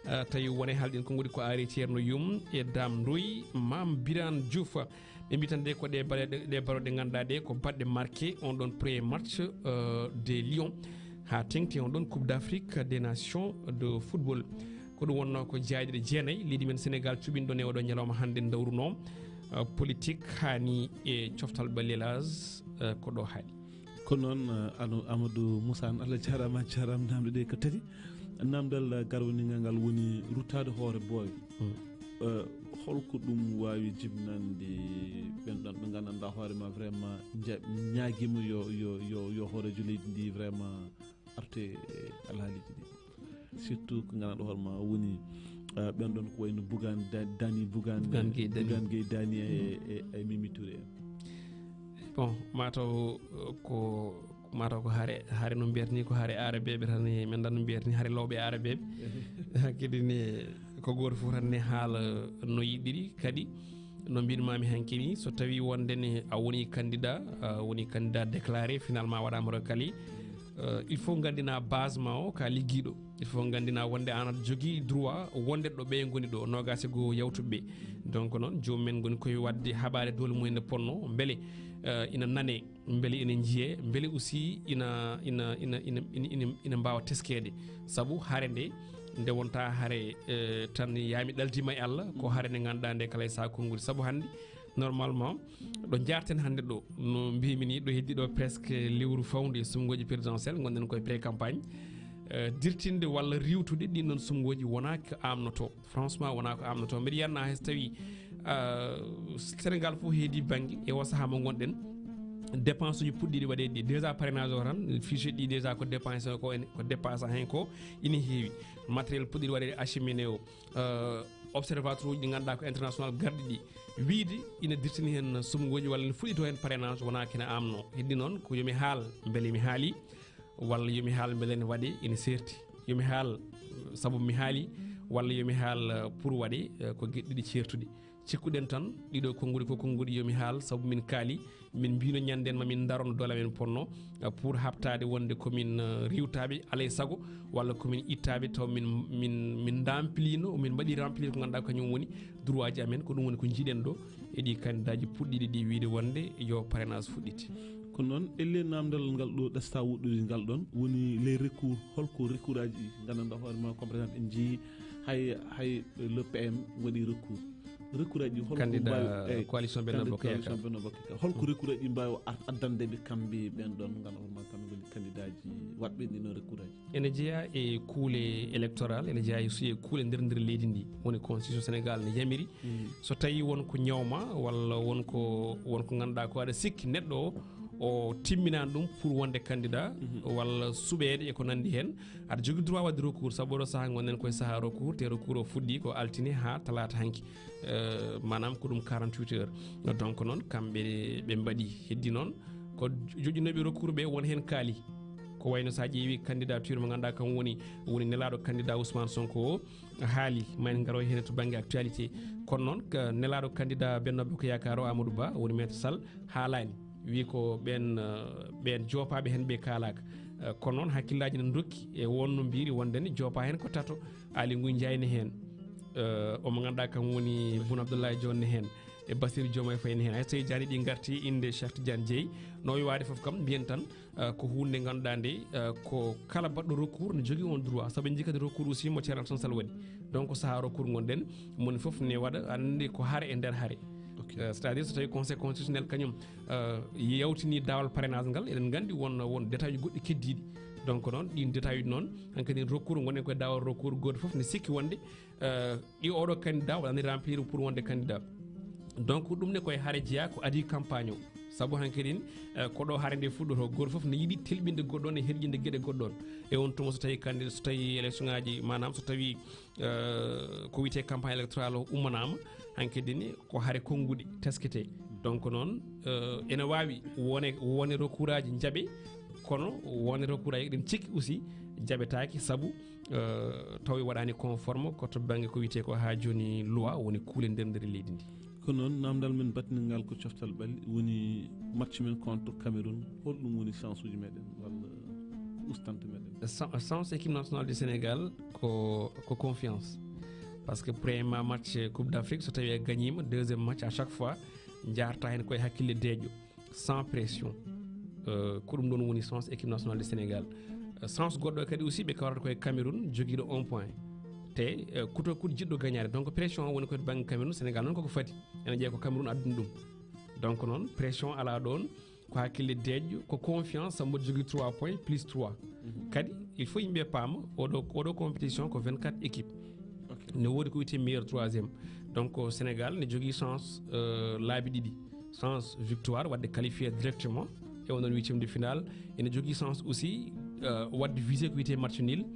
Eh, tawi wone haalɗen konnguɗi ko Aari Ceerno Yum e Dame Ndoye, Mame Birane Diouf. Ɓe mbi tan de ko ɗe baɗe, ɗe baɗe ɗe ngannduɗaa ɗe ko baɗɗe marqué on ɗon premier match, eh, des Lions haa teŋti on ɗon Coupe d'Afrique des Nations de football. Ko ɗum wonnoo ko jaaynde jeenayi leydi men Sénégal cuɓinɗo e oɗo ñalawma hannde dawrunoo, eh, politique haani e coftal ɓalli, hélas, eh, ko ɗo haaɗi. Kono noon, eh, ano Amadou Moussa, Allah jaaraama, a jaaraama, naamnde ɗe ko tati. Naamndal, eh, garwanigal ngal woni ruttaade hoore booy. Mm. Eh, holko ɗum waawi jibinande ɓen ɗon ɓe nganndanɗaa hoore ma vraiment nja-, ñaagiima yo, yo, yo, yo hooreejo leydi ndi vraiment arte e alhaaliiji ɗi? Surtout ko ngannduɗaa hoore ma woni, ah, ɓen ɗon ko wayno Bougane Da-, Dany, Bougane, Bougane Gueye Dany. Bougane Gueye Dany e, e, e Mimi Touré en. Bon, mataw, eh, ko, mataw ko hare, hare no mbiyata ni ko hare aarabeeɓe tan, e men dan no mbiyata ni hare lawɓe aarabeeɓe. Kadi ne ko gooto fof tan ne haala no yiɗiri. Kadi no mbinmami hanki ni, so tawi wonde ne a woni candidat, a woni candidat déclaré, finalement waɗama recalé, euh, il faut gandina base ma o ka liggiɗo. Il faut gandina wonde an aɗa jogii droit wonde ɗo ɓe ngoni ɗo, nogas e goo yawtuɓe ɓe. Donc noon, joomum en ngoni koye waɗde haɓaade doole mum en nde ponno, mbele, euh, ina nane, mbele ina njiye, mbele aussi ina, ina, ina, ina, ina, ina, ina mbaawa teskeede. Sabu hare nde, nde wonta hare, eh, tan yaami ɗaldima e Allah, ko hare nde ngannduɗaa nde kala e saha konngudi. Sabu hannde, normalement, ɗo njaarten hannde ɗo, no mbimi ni, ɗo heddi ɗo presque lewru fawndu e suɓngooji présidentielle, ngonɗen koye pré-campagne. Eh, dirtinde walla riiwtude ɗin ɗon suɓngooji wonaa ko amnoto. Franchement, wonaa ko amnoto. Mbeɗa yiyanna hay so tawi, ah, Sénégal fof heedi bannge e o sahaa mo ngonɗen, dépense uji puɗɗiɗi waɗeede ɗi. Déjà parrainage o tan, fiche ɗi déjà ko dépense ko en, ko dépense hen ko ina heewi. Matériel puɗɗiɗi waɗeede acheminé o. Euh, observateur uji ɗi ngannduɗaa ko international garɗi ɗi. Wiide ina dirtini hen suɓngooji walla ina fuɗɗito hen parrainage wonaa kene amno. Heddi noon ko yo mi haal mbele mi haali. Walla yo mi haal mbele ne waɗe ene seerti. Yo mi haal, eh, sabu mi haali, walla yo mi haal, eh, pour waɗe, eh, ko geɗe ɗiɗi ceertuɗe. Cikkuɗen tan, ɗiɗo konnguɗi ko konnguɗi yo mi haal, sabu min kaali, min mbino ñanden ma min ndarono doole amen ponno, eh, pour haɓtaade wonde ko min, eh, riiwtaaɓe, alay sago, walla ko min ittaaɓe taw min, min, min ndampilino, min mbaɗi remplir ko ngannduɗaa kañum woni droit ji amen, ko ɗum woni ko njiɗen ɗo, e ɗi kandidaaji puɗɗiɗi ɗi wiide wonde yo parrainage fuɗɗite. Kono noon, elle namdal ngal ɗo ɗasta woɗɗude ngal ɗon, woni les recours, holko recours aji ɗi nganndanɗaa hoore ma, comme par exemple, en njii hay, hay le P M waɗi recours. Recours aji ɗi holko candidat mbaawi, eyi, coalition Benno candidat Bokk Yaakaar. Coalition Benno Bokk Yaakaar. Holko recours aji ɗi mbaawi ar-, addande ɓe kamɓe ɓen ɗon ngannduɗaa hoore ma kamɓe ngoni candidat ji waɗɓe ɗin ɗon recours aji? Ene jeyaa e kuule électoral, ene jeyaa aussi e kuule nder, nder leydi ndi. Woni constitution Sénégal ne yamiri. Mm. So tawi won ko ñawma walla won ko, won ko ngannduɗaa ko aɗa sikki neɗɗo o, o timminani ɗum pour wonde candidat, mhm, walla suɓeede e ko nanndi heen, aɗa jogii droit waɗde recours. Sabu oɗo sahaa ngonɗen koye sahaa recours, te recours o fuɗɗi ko altine haa talaata hanki. Euh, maanaam ko ɗum quarante-huit heures. Donc noon, kamɓe ɓe mbaɗi. Heddi noon, ko joƴƴinooɓe recours ɓe, won heen kaali. Ko wayno so a ƴeewi candidature mo ngannduɗaa kam woni, woni nelaaɗo candidat Ousmane Sonko o, haali, ma en ngaro heen to bannge actualité. Kono noon, ka-, nelaaɗo candidat Benno Bokk Yaakaar o, Amadou Ba, woni Maître Sall, haalaani. Wi ko ɓeen, eh, ɓeen joopaaɓe heen ɓe kaalaaka. Eh, kono noon, hakkillaaji ne ndokki e won no mbiri wonde ne joopaa heen ko tato. Aly Ngouille Ndiaye ne heen. Eh, omo ngannduɗaa kam woni Boun Abdallah Dionne ne heen. E Bassirou Diomaye Faye ne heen. Hay so tawi jaani ɗi ngarti innde Cheikh Tidiane Dièye, no wiyaade fof kam, mbiyen tan, eh, ko huunde nde ngannduɗaa nde, eh, ko kala baɗɗo recours ne jogii on droit. Sabu en njii kadi recours aussi mo Thierno Alassane Sall waɗi. Donc, sahaa recours ngonɗen, moni fof ne waɗa, anndi ko hare e nder hare. Ok. Eh, c'est-à-dire, so tawi Conseil constitutionnel kañum, eh, yawtini daawal parrainage ngal, eɗen nganndi won, won détail goɗɗi keddiiɗi. Donc, noon, ɗin détail uji noon, hankadi recours ngonɗen koye daawal recours, gooto fof ne sikki wonde, eh, ɗi oɗo candidat waɗani remplir pour wonde candidat. Donc, ɗum ne koye hare jeyaa ko adii campagne o. Sabu hankadin, eh, ko ɗo hare nde fuɗɗoto, gooto fof ne yiɗi telɓinde goɗɗo on e herƴinde geɗe goɗɗo on. E on tuma so tawi candidat, so tawi élection ngaji, maanaam so tawi, eh, ko wiyetee campagne électorale o ummanaama, hankadin ko hare konnguɗi tesketee. Donc noon, eh, ene waawi wone, wone recours aji njaɓe, kono wone recours aji eɗen cikki aussi jaɓetaaki sabu, eh, tawi waɗaani conforme ko to bannge ko wiyetee ko haa jooni loi woni kuule nder, nder leydi ndi. Ko noon, namdal men battingal ko coftal ɓalli, woni match men contre Cameroun. Holɗum woni chance uji meɗen walla ustante meɗen? Chan-, chance équipe nationale du Sénégal ko, ko confiance. Parce que premier match Coupe d'Afrique, so tawi a gagnima, deuxième match, à chaque fois, njaarta heen koye hakkille deeƴƴo, sans pression. Euh, ko ɗum ɗon woni chance équipe nationale du Sénégal. Euh, chance goɗɗo kadi aussi, ɓe kawrata koye Cameroun, jogiiɗo un point. Te, euh, kuto kuto jiɗɗo gañaade. Donc, pression o woni koye bannge Cameroun, Sénégal noon koko fadi. Ene jeeya ko Cameroun addani ɗum. Donc, noon, pression alaa ɗoon, ko hakkille deeƴƴo, ko confiance, sabu mboɗo jogii trois points plus trois. Mhm. Kadi, il faut yimɓe paama, oɗo, oɗo compétition ko vingt-quatre équipes. Ok. Ne woodi ko wiyetee meilleur troisième. Donc, Sénégal ne jogii chance, euh, laabi ɗiɗi. Chance victoire, waɗde qualifié directement e onon huitième de finale. Ene jogii chance aussi, euh, waɗde visé ko wiyetee match nul.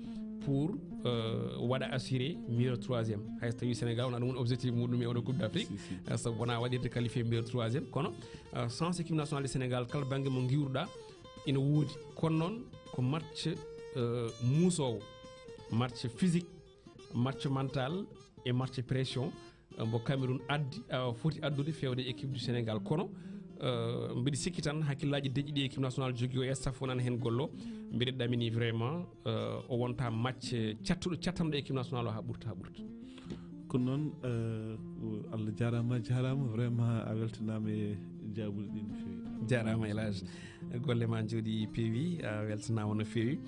Pour euh, waɗa assuré meilleur troisième, hay so tawi Sénégal wona ɗum woni objectif muɗum e oɗo Coupe d'Afrique. Si, si. Euh, sabu wona waɗirde qualifié meilleur troisième, kono euh, chance équipe nationale de Sénégal kala banggue mo giwruɗa ina woodi. Kono noon ko match euh, muusoowo, match physique, match mental, e match pression mbo Cameroun addi, foti addude fewde équipe du Sénégal. Kono mbiɗa sikki tan hakkillaaji deƴƴi ɗi équipe nationale jogii o, e staff wonani heen gollo, mbiɗa ɗamini vraiment o wonta match cattuɗo, cattanɗo équipe nationale o haa ɓurta, haa ɓurta. Kono noon, Allah jaaraama, jaaraama, vraiment a weltanaama e jaabuɗe ɗi no feewi. Jaaraama El Hadj, golle ma njooɗi peewi, a weltanaama no feewi.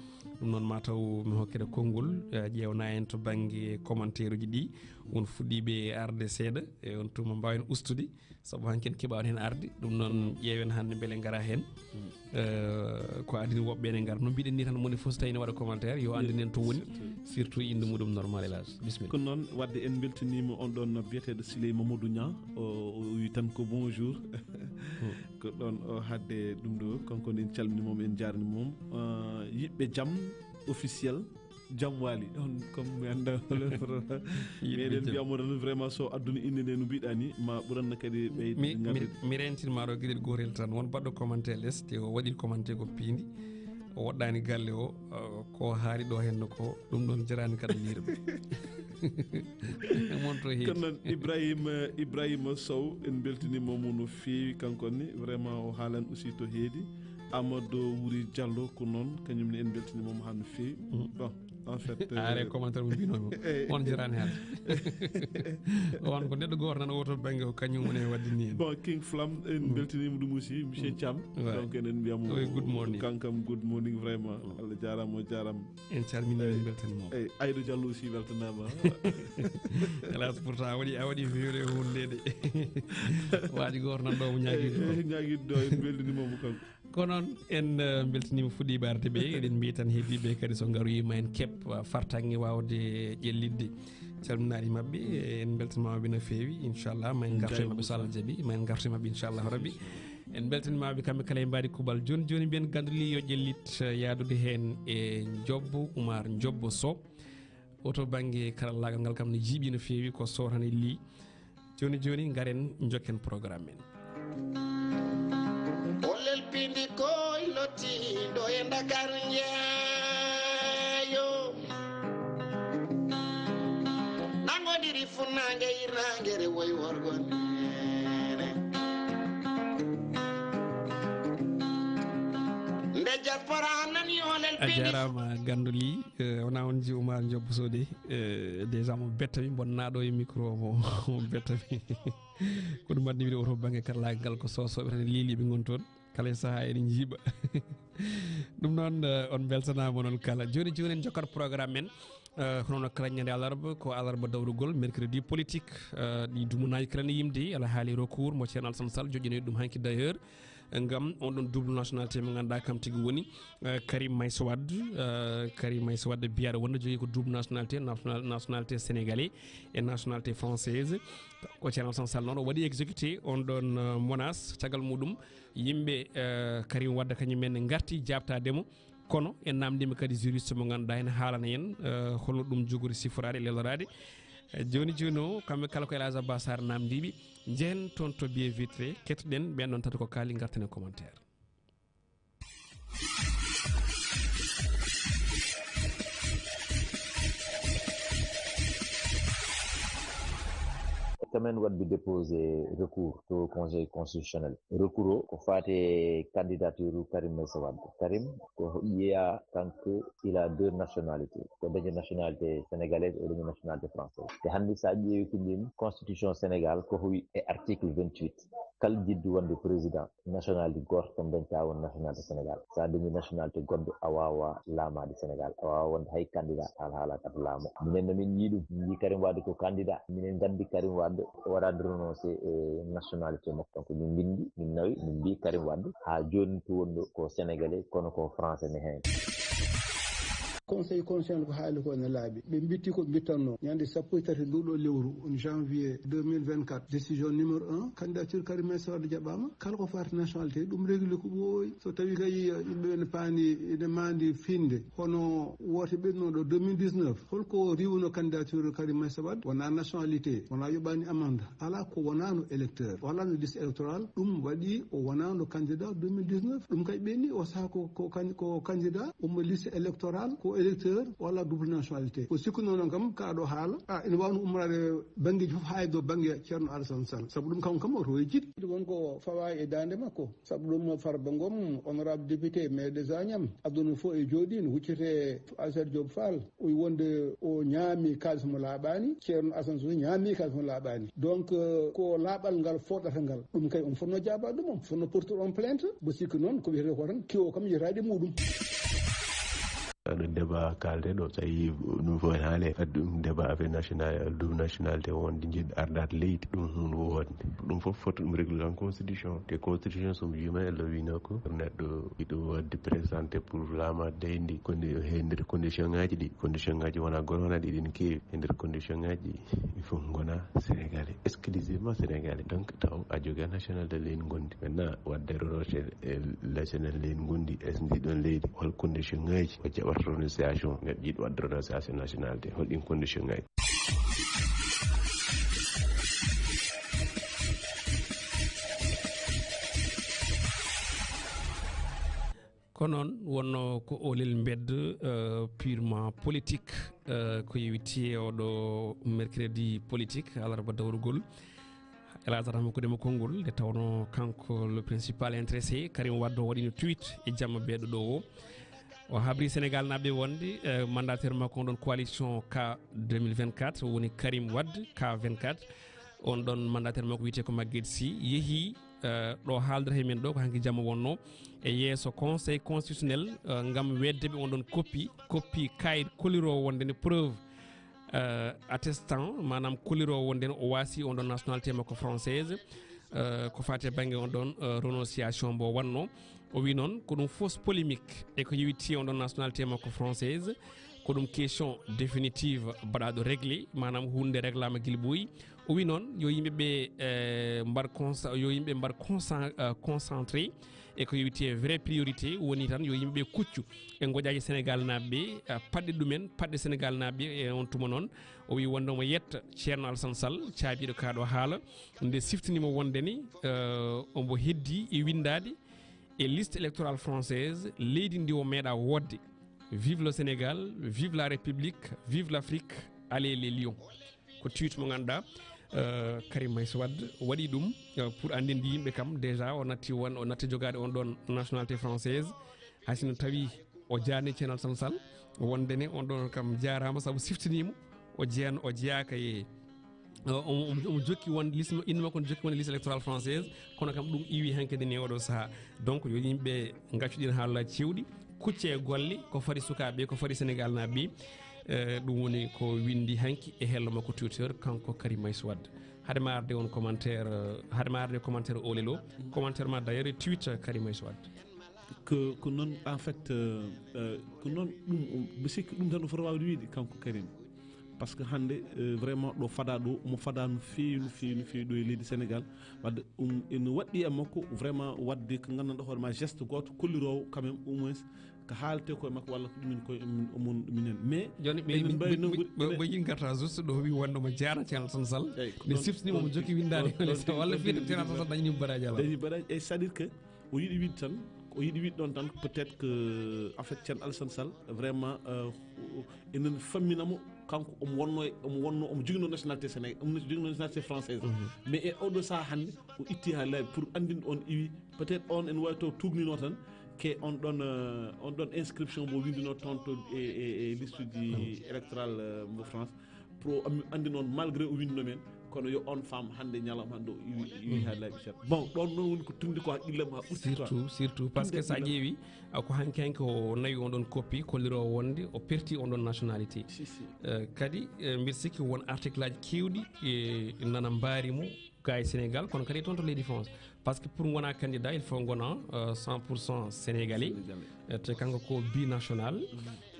Ɗum noon mataw mi hokkete konngol, ƴeewna en to bannge commentaire uji ɗi. Won fuɗɗiiɓe arde seeɗa, e on tuma mbaawen ustude, sabu hanki en keɓaani heen arde. Ɗum noon ƴeewen hannde mbele ngara heen. Ko adini woɓɓe ene ngara. No mbiɗen ni tan, moni fof so tawi ne waɗa commentaire, yo anndin en to woni, surtout innde muɗum normal, El Hadj. Bisimilla. Kono noon, waɗde en mbeltiniima on ɗon biyeteeɗo Siley Mamadou Niang, o wi tan ko bonjour. Ko ɗon o hadde ɗum ɗo, kanko ne en calmini mom, en jaarni mom. Yiɓɓe jam officiel. Jam waali on, comme mi annda. Meɗen mbiyamo tan vraiment, so adduna inde nde no mbiɗa ni, ma ɓuranna kadi ɓeyde. Mi rentinma ɗo geɗel gotel tan, won baɗɗo commentaire les te o waɗi commentaire ko piindi, o woɗɗani galle o. Ko haali ɗo henno ko ɗum ɗon jarani kadi lirɓe. Mon to heedi. Kono noon Ibrahima, Ibrahima Sow, en beltinima mo no feewi. Kanko ni vraiment o haalan aussi to heedi. Amadou Wuri Diallo ko noon, kañum ne en beltinima mo haa no feewi. Bon, en fait, are commentaire mo mbinomi on jarani haalde. On ko neɗɗo goto nan woto bangge o, kañum woni e wadde ni en. Bon, King Flam, en beltinima ɗum aussi, monsieur Thiam. Donc enen mbiyamo good morning, kankam good morning vraiment. Allah jarama, o jarama. En calmini, en beltanima. Eyyi, Aïdou Diallo aussi weltanama. Hélas, pourtant a waɗi, a waɗi feere hunde de. Waɗi goto nan ɗo mo ñaguiɗo, ñaguiɗo ɗo, en beltanima mo kanko. Kono noon en beltanima fuɗɗiɓe arde ɓe, eɗen mbiya tan heddiɓe kadi so garoyima en keɓ fartaŋŋe wawde ƴellitde calminaɗi mabɓe. En beltanimamaɓe no feewi, inchallah ma en gartoy mabɓe so Allah jaaɓi, ma en gartoy mabɓe inchallah rabbi. En beltanimaɓe kamɓe kala e mbaadi kubal. Joni joni mbiyen ganduli yo ƴellit yaadude heen e Jobbo Oumar Jobbo Sow. O to bangge karallagal ngal kam ne jiiɓi no feewi, ko Sow tan e lii. Joni joni ngaren jokken programme men. O lelpindi koy lottiɗo e Dakar njeeyo. Nangodiri funnaange hirnaange re woy worgo nene. Nde diaspora nani o lel a jarama ganduli. Wona on ji Oumar Diop Sodi. Déjà mo bettami, bonnaɗo e micro mo mo bettami. Kono mbaɗni wiɗo oto bangge karlagal ko sosoɓe tan liliɓe gon toon. Kala e saaha eɗen jiiɓa. Ɗum noon on beltanama noon kala. Joni joni en jokkat programme men. Hono no kala ñande alarba ko alarba dawrugol, mercredi politique. Ɗi dumunaji kala ne yimde ala haali recours mo Ceerno Alassane Sall joƴƴinoyi ɗum hanki d'ailleurs. Ngam on ɗon double nationalité mo ganduɗa kam tigi woni Karim Meïssa Wade. Karim Meïssa Wade biyaɗo wonde jogui ko double nationalité, nationalité sénégalais e nationalité française. Ko Ceerno Alassane Sall noon o waɗi exécuté on ɗon menace. Caggal muɗum yimɓe Karim Wade kañum en garti jabtademo. Kono en namdima kadi juriste mo ganduɗa ene haalana en holno ɗum jogori siforaade e lelorade. Joni joni o kamɓe kala ko El Hadj Abbas Sarr namdiɓe. Jehen toon to biye vitre, kettoɗen ɓen ɗon tata ko kaali, garten e commentaire. Kamen wadde déposé recours to conseil constitutionnel. Recours o ko faate candidature Karim Meïssa Wade. Karim ko yeeya kanko il a deux nationalités, ko dañi nationalité sénégalaise, o dañi nationalité française. Te hannde sa ƴeewi ko mbimi constitution Sénégal ko howi e article vingt-huit, kala jiddu wonde président, nationalité goto tan dañta won nationalité Sénégal. Sa dañi nationalité goɗɗo a wawa laamade Sénégal, a wawa wonde hay candidat, alhaala kata laamo. Minen no min yii ɗum, min yii Karim Wade ko candidat, minen gandi Karim Wade waɗaani renoncé e nationalité makko. Donc min mbindi, min nawi, min mbi Karim Wade ha joni to woni ɗo ko sénégalais kono ko français ne hen. Conseil constitutionnel ko haali ko ene laaɓi. Ɓe mbitti ko mbittanno. Ñande sappo e tati nduɗo lewru, janvier deux mille vingt-quatre, décision numéro un, candidature Karim Meïssa Wade jaɓɓama. Kala ko faati nationalité, ɗum régulé ko ɓooyi. So tawi kay, eh, yimɓe ene paandi, ene mandi finde, hono woote ɓennuɗo deux mille dix-neuf, holko riwno candidature Karim Meïssa Wade? Wona nationalité, wona yoɓani amande, ala ko wonano électeur, wonano liste électorale. Ɗum waɗi o wonano candidat deux mille dix-neuf. Ɗum kay ɓenni o saha ko, ko can-, ko candidat, omo liste électorale, ko électeur, walla double nationalité. O sikkuno noon kam, ka ɗo haala, a, ene wawno ummorade banngeeji fof, haa e dow bannge Ceerno Alassane Sall. Sabu ɗum kam, kam oto e jiɗ. Won ko fawa e daande makko. Sabu ɗum Farba Ngom, honorable député, maire de Agnam, aduna fof e jooɗi, no huccete Aissata Diop Fall. O wi wonde o ñaami kaalis mo laaɓaani, Ceerno Alassane Sall ñaami kaalis mo laaɓaani. Donc, euh, ko laaɓal ngal fooɗata ngal. Ɗum kay, on fotno jaabaade ɗum, on fotno portude on plainte. Mbo sikki noon, ko wiyetee ko tan, kewo kam yetaade muɗum. Ɗum débat kaalde ɗo, so tawi ɗum fof ene haale, fadde ɗum débat affaire national, double nationalité wonde jiɗ ardaade leydi, ɗum hunde wonde. Ɗum fof foti ɗum régler en constitution. Te constitution, so mi juumaani, Allah wiino ko neɗɗo yiɗo waɗde présenté pour laamaade leydi ndi, kono e nder condition ŋaaji ɗi, condition ŋaaji wonaa goto wonaa ɗi, ɗin keewi. E nder condition ŋaaji, il faut ngona Sénégalais, exclusivement Sénégalais. Donc, taw a joga nationalité leydi ngondi. Maintenant, wadde recherche e nationalité leydi ngondi, est-ce que ndi ɗon leydi, hol condition ŋaaji o jaɓata renonciation, neɗɗo yiɗi wadde renonciation nationalité, hol ɗin condition ŋaaji? Ko noon wonno ko oolel mbedda, euh, purement politique, euh, ko yowiti e oɗo mercredi politique, alarba dawrugol. Elhadj Adama ko dema konngol, nde tawno kanko le principal intéressé, Karim Wade, o waɗino tweet e jamma beeɗo ɗo o. O habri Sénégal naaɓe wonde, euh, mandataire makko on ɗon coalition K deux mille vingt-quatre, woni Karim Wade, K vingt-quatre. On ɗon mandataire makko wiyetee ko Maguette Sy, yehi, eh, ɗo haaldata e men ɗo, ko hanki jamma wonno, e yeeso Conseil constitutionnel, eh, ngam wedde ɓe on ɗon copie, copie kayit kolliroowo wonde ne preuve, eh, attestant, maanaam kolliroowo wonde ne o waasi on ɗon nationalité makko française, eh, ko faati e bannge on ɗon, eh, renonciation mbo wanno. O wi noon ko ɗum fausse polémique e ko yowiti on ɗon nationalité makko française, ko ɗum question définitive baɗaaɗo réglé, maanaam huunde réglaama gila ɓooyi. O wi noon yo yimɓe ɓe, eh, mbar consa-, yo yimɓe mbar consa-, eh, concentré e ko yowiti e vrai priorité, woni tan yo yimɓe ɓe kuccu e ngoƴaaji Sénégal naaɓe ɓe, eh, paɗɗe ɗumen, paɗɗe Sénégal naaɓe ɓe. E on tuma noon, o wi wonde omo yetta Ceerno Alassane Sall, caabiiɗo kaa ɗo haala, nde siftini mo wonde ni, eh, omo heddi e winndaade e liste électorale française, leydi ndi o meeɗa woodde. Vive le Sénégal, vive la République, vive l'Afrique, allez les Lions. Ko tweet mo ngannduɗaa, euh, Karim Meïssa Wade waɗi ɗum, euh, pour anndinde yimɓe kam, déjà o natti won, o natti jogaade on ɗon nationalité française. Hay sinno tawi o jaani Ceerno Alassane Sall, wonde ne on ɗon kam jaaraama sabu siftiniima, o jeen-, o jeyaaka e, o, omo, omo, omo jokki won liste, innde makko ne jokki won liste électorale française, kono kam ɗum iwi hankadi ni oɗo sahaa. Donc yo yimɓe ngaccu ɗin haalaaji cewɗi, kucce e golle, ko fari sukaaɓe, ko fari Sénégal naaɓe ɓe. Eh, ɗum woni ko winndi hanki e hello makko Twitter, kanko Karim Meïssa Wade. Hade ma arde on commentaire, eh, hade ma arde commentaire o lelo, commentaire ma d'ailleurs e Twitter Karim Meïssa Wade. Ko, ko noon, en fait, euh, euh, ko noon ɗum, mi sikki ɗum tan o foti waawde wiyde kanko Karim. Par ce que hannde, euh, vraiment ɗo fada ɗo, omo fada no feewi, no feewi, no feewi ɗo e leydi Sénégal. Wadde ɗum ene waɗɗi e makko vraiment waɗde ko nganndanɗaa hoore ma geste gooto kolliroowo quand même au moins ko haaletee koye makko walla ko ɗumen koye mum, mum, minen. Mais jooni ɓe eɗen mbawi ɓe, nangude ɓe, ɓe, ɓe yiɗi ngarta juste ɗo wi wonde omo jaara Ceerno Alassane Sall. Eyyi, ko ne ɗon, siftinii mo ɗon, jokki winndade ɗon, ɗon, walla ɗon, fiyde Ceerno Alassane Sall dañi baraaji alaa. Dañi baraaji, eyyi, c'est-à-dire que o yiɗi wiide tan, o yiɗi wiide ɗon tan, peut-être que, en fait, Ceerno Alassane Sall, vraiment, euh, enen famminamo, kanko omo wonno, omo wonno, omo joginoo nationalité Sénégal, omo joginoo nationalité française. Mhm. Mais e oɗo saha hannde, o itti haa laaɓi pour anndinde on iwi, peut-être on ene waawi taw tuugnino tan, ke on ɗon, euh, on ɗon inscription mo winndinoo toon to e, e, e liste uji électorale, euh, mo France. Pour o am-, anndi noon, malgré o winndino men, kono yo on femme hannde ñalawma hannde o iwi, iwi haa laaɓi seeɗa. Bon, ɗon noon woni ko tundi ko haqqillam haa ɓurti quoi. Surtout, surtout, parce que so a ƴeewi, a ko hanki hanki o nawi on ɗon copie, kolliroowo wonde o perti on ɗon nationalité. Si, si. Eh, kadi, eh, mbiɗa sikki won article aji keewɗi, eh, nana mbaari mo, ga e Sénégal, kono kadi toon to leydi France. Parce que pour ngona candidat, il faut ngona euh, cent pour cent sénégalais. Euh, te kanko ko binational.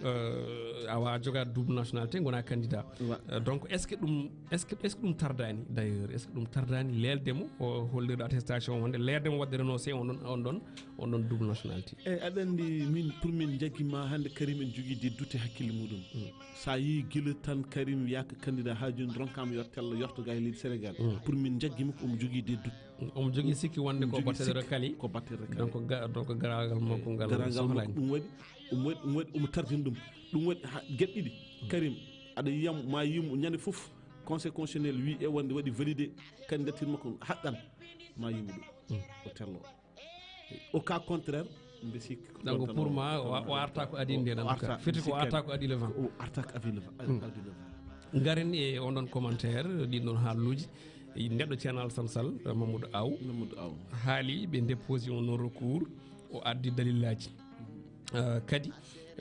Euh, awa joga double nationalité, ngona candidat. Euh, donc est-ce que ɗum est-ce que est-ce que ɗum tardani d'ailleurs, est-ce que ɗum tardani leldemo o hollirde attestation wonde leldemo wadde renoncer on ɗon on ɗon on ɗon double nationalité? Eyyi, aɗa anndi, min, pour min, jaggi ma hannde Karim en jogii des doutes e hakkille muɗum. Sa yii gila tan Karim wiyaka candidat, ha jooni ronkama yo tello yorto ga e leydi Sénégal. Pour min, jaggi makko omo jogii des doutes. Omo jogii sikki wonde ko batte recalé. Ko batte recalé. Donc ga- donc garagal makko ngal garagal makko sohlani. Ɗum waɗi omo waɗi omo waɗi omo tardini ɗum. Ɗum waɗi ha geɗe ɗiɗi. Karim, aɗa yiyam ma yimo ñande fof, conseil constitutionnel wi e wonde waɗi validé candidature makko, haqqan ma yimo ɗum. O tello. Au cas contraire, mbe sikki ko donc pour ma o arta ko adi nde nan fiti ko arta ko adi le vent. O arta ko adi le vent. Adi le vent. Ngaren e on ɗon commentaire, ɗin ɗon haaluuji. Neɗɗo Ceerno Alassane Sall, Mamadou Aw, Mamadou Aw, haali ɓe déposé on non recours, o addi dalillaaji. Euh, kadi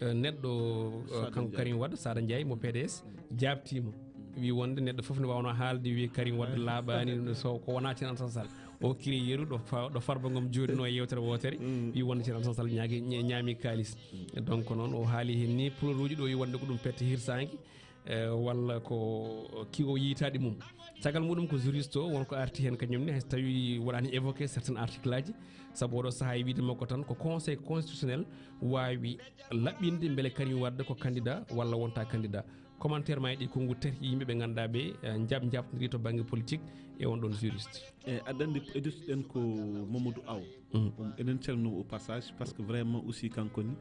euh, neɗɗo euh, kanko Karim Wade, Sada Ndiaye mo P D S, jaabtiima, wi wonde neɗɗo fof ne waawno haalde wi Karim Wade laaɓaani, so ko wonaa Ceerno Alassane Sall. O kiri yeru ɗo fa- ɗo Farba Ngom jooɗino e yewtere wootere, wi wonde Ceerno Alassane Sall ñaagi- ña- ñaami kaalis. Donc noon o haali heen ni pularuuji ɗo, wi wonde ko ɗum pette hirsaange, eh, walla ko ki o yiytaade mum. Caggal muɗum ko juriste o won ko arti heen kañum ne, hay so tawi waɗaani évoqué certains articles aji, sabu oɗo sahaa e wiide makko tan ko conseil constitutionnel waawi laɓɓinde mbele Karim Wade ko candidat walla wonta candidat. Commentaire ma e ɗi konngu tati yimɓe ɓe ngannduɗaa ɓe eh, njaab njaabtondiri to bannge politique e on ɗon juriste. E aɗa anndi, editɗen ko Mamadou Aw. Ɗum enen calminoo au passage, parce que vraiment aussi kanko ni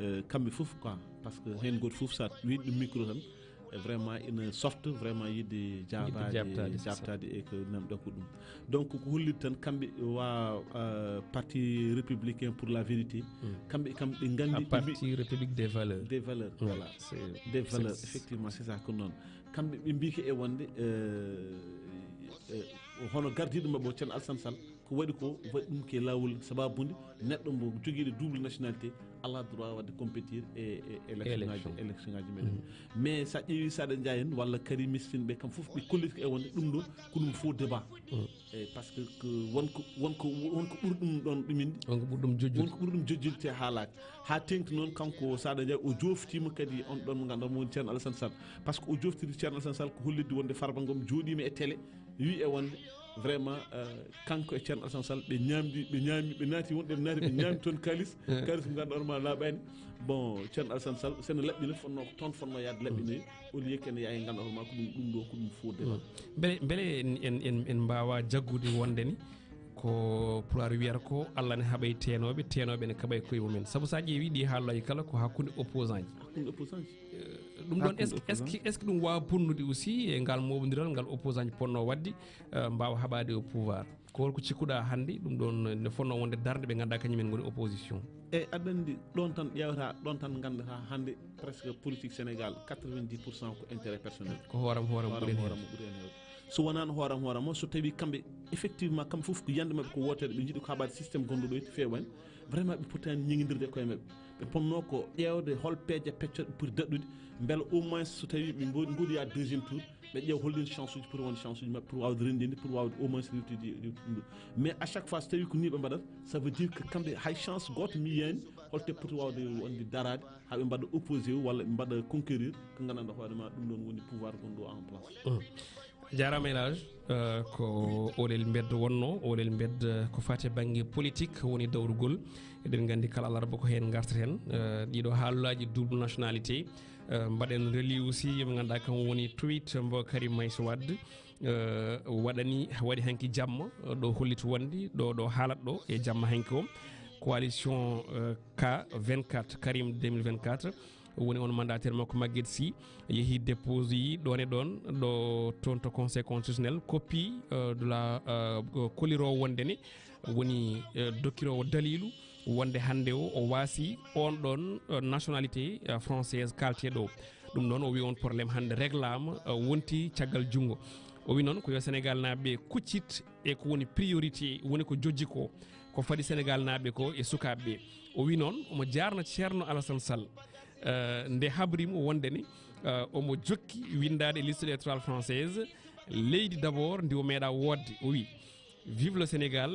euh, kamɓe fof quoi, parce que heen gooto fof sa wiide ɗum micro tan, e vraiment ina softa vraiment yiɗde jaabaade, jaabtaade, c'est ça, jaabtaade e ko nanɗo ko ɗum. Donc ko hollitta tan kamɓe wa euh, Parti Républicain pour la Vérité, kamɓe kamɓe nganndi à Parti République des Valeurs. Des Valeurs, voilà, c'est des valeurs, effectivement, c'est ça, ko noon. Kamɓe ɓe mbii ko e wonde euh, euh, hono gardiiɗo maɓɓe o Ceerno Alassane Sall, ko waɗi ko waɗi ɗum ke laawol, sababude neɗɗo mbo jogiiɗo double nationalité ala droit wadde compétir e e élection ngaji, élection ngaji meɗen. Mais sa ƴeewi Sada Ndiaye en walla Karimiste en ɓe, kam fof ɓe kolliti ko e wonde ɗum ɗo ko ɗum faux débat. E parce que ko wonko wonko wonko ɓuri ɗum ɗon ɗuminde, wonko ɓuri ɗum jojjude, wonko ɓuri ɗum jojjude te haalaaka. Ha tengti noon kanko Sada Ndiaye o joftima kadi on ɗon mo ganduɗa mo woni Ceerno Alassane Sall, parce que o joftiri Ceerno Alassane Sall ko hollitde wonde Farba Ngom jooɗima e télé wi e wonde vraiment euh, kanko e Ceerno Alassane Sall ɓe ñamdi, ɓe ñami, ɓe naati wonde ɓe naati ɓe ñami toon kalis, kalis mo ganduɗa ma laaɓani. Bon, Ceerno Alassane Sall sene laɓɓina fonno ko toon fonno yaade laɓɓinoye, au lieu kene yaha e ganduɗa hoore ma ko ɗum ɗum ɗo ko ɗum faux débat. Beele beele en en en mbaawa jaggude wonde ni ko pulaar wiyata ko Allah ne haɓay teenooɓe, teenooɓe ne kaɓay koye mumen. Sabu so a ƴeewi ɗi haalaaji kala ko hakkunde opposant ji. Hakkunde opposant ji. Ɗum ɗon est ce que est ce que ɗum waawa bonnude aussi e ngal mooɓondiral ngal opposant ji ponno waɗde, mbaawa haɓaade o pouvoir? Ko holko cikkuɗa hannde ɗum ɗon ne fonno wonde darnde ɓe ganduɗa kañum en ngoni opposition? E aɗa anndi ɗon tan ƴeewata, ɗon tan nganndata hannde presque politique Sénégal quatre-vingt-dix pour cent ko intérêt personnel. Ko hooram hooram ɓuri heen. Hooram ɓuri heen heewde. So wonaano hooram hooram o, so tawi kamɓe effectivement kamɓe fof ko yiyannde maɓɓe ko wootere, ɓe njiɗi ko haɓaade système gonɗo ɗo e feewaani, vraiment ɓe potaani ñeŋindirde e koye maɓɓe. Ɓe ponno ko ƴeewde hol peeje peccoɗe ɓe poti daɗɗude mbela au moins so tawi ɓe mbo- ngodoya deuxième tour, ɓe ƴeewa holɗin chance uji poti wonde chance uji maɓɓe pour wawde renndinde, pour wawde au moins rewtide rewtide ɗum ɗo. Mais à chaque fois so tawi ko ni ɓe mbaɗata, ça veut dire que kamɓe hay chance gooto mi yiyani holto poti wawde wonde daraade ha ɓe mbaɗa opposé o walla ɓe mbaɗa conquérir ko gandanɗa hoore ma ɗum ɗon woni pouvoir gonɗo en place. Jarama El Hadj. Euh, ko olel mbedda wonno, olel mbedda ko fati e bangge politique woni dawrugol. Eɗen nganndi kala alarba ko heen ngartaten. Euh, ɗiɗo haalaaji double nationalité, euh, mbaɗen relier aussi mo ngannduɗaa kam woni tweet mbo Karim Meïssa Wade euh, waɗani, waɗi hanki jamma, euh, ɗo holliti wonde ɗo ɗo haalat ɗo e jamma hanki o, coalition euh, K vingt-quatre, Karim deux mille vingt-quatre, woni on mandataire makko Maguette Sy yeehi déposé yi ɗon e ɗon ɗo toon to conseil constitutionnel copie euh, de la euh, koliro wonde ne woni euh, dokkirowo dalilu wonde hannde o o waasi on ɗon euh, nationalité euh, française kalteɗo o. Ɗum noon o wi on problème hannde réglama euh, wonti caggal junngo. O wi noon ko yo Sénégal naaɓe kuccit e ko woni priorité woni ko jojji ko, ko fadi Sénégal naaɓe ko e sukaaɓe ɓe. O wi noon omo jaarna Ceerno Alassane Sall euh, nde habrimo wonde ne euh, omo jokki windaade liste électorale française leydi d'abord ndi o meeɗa woodde. O wi vive le Sénégal,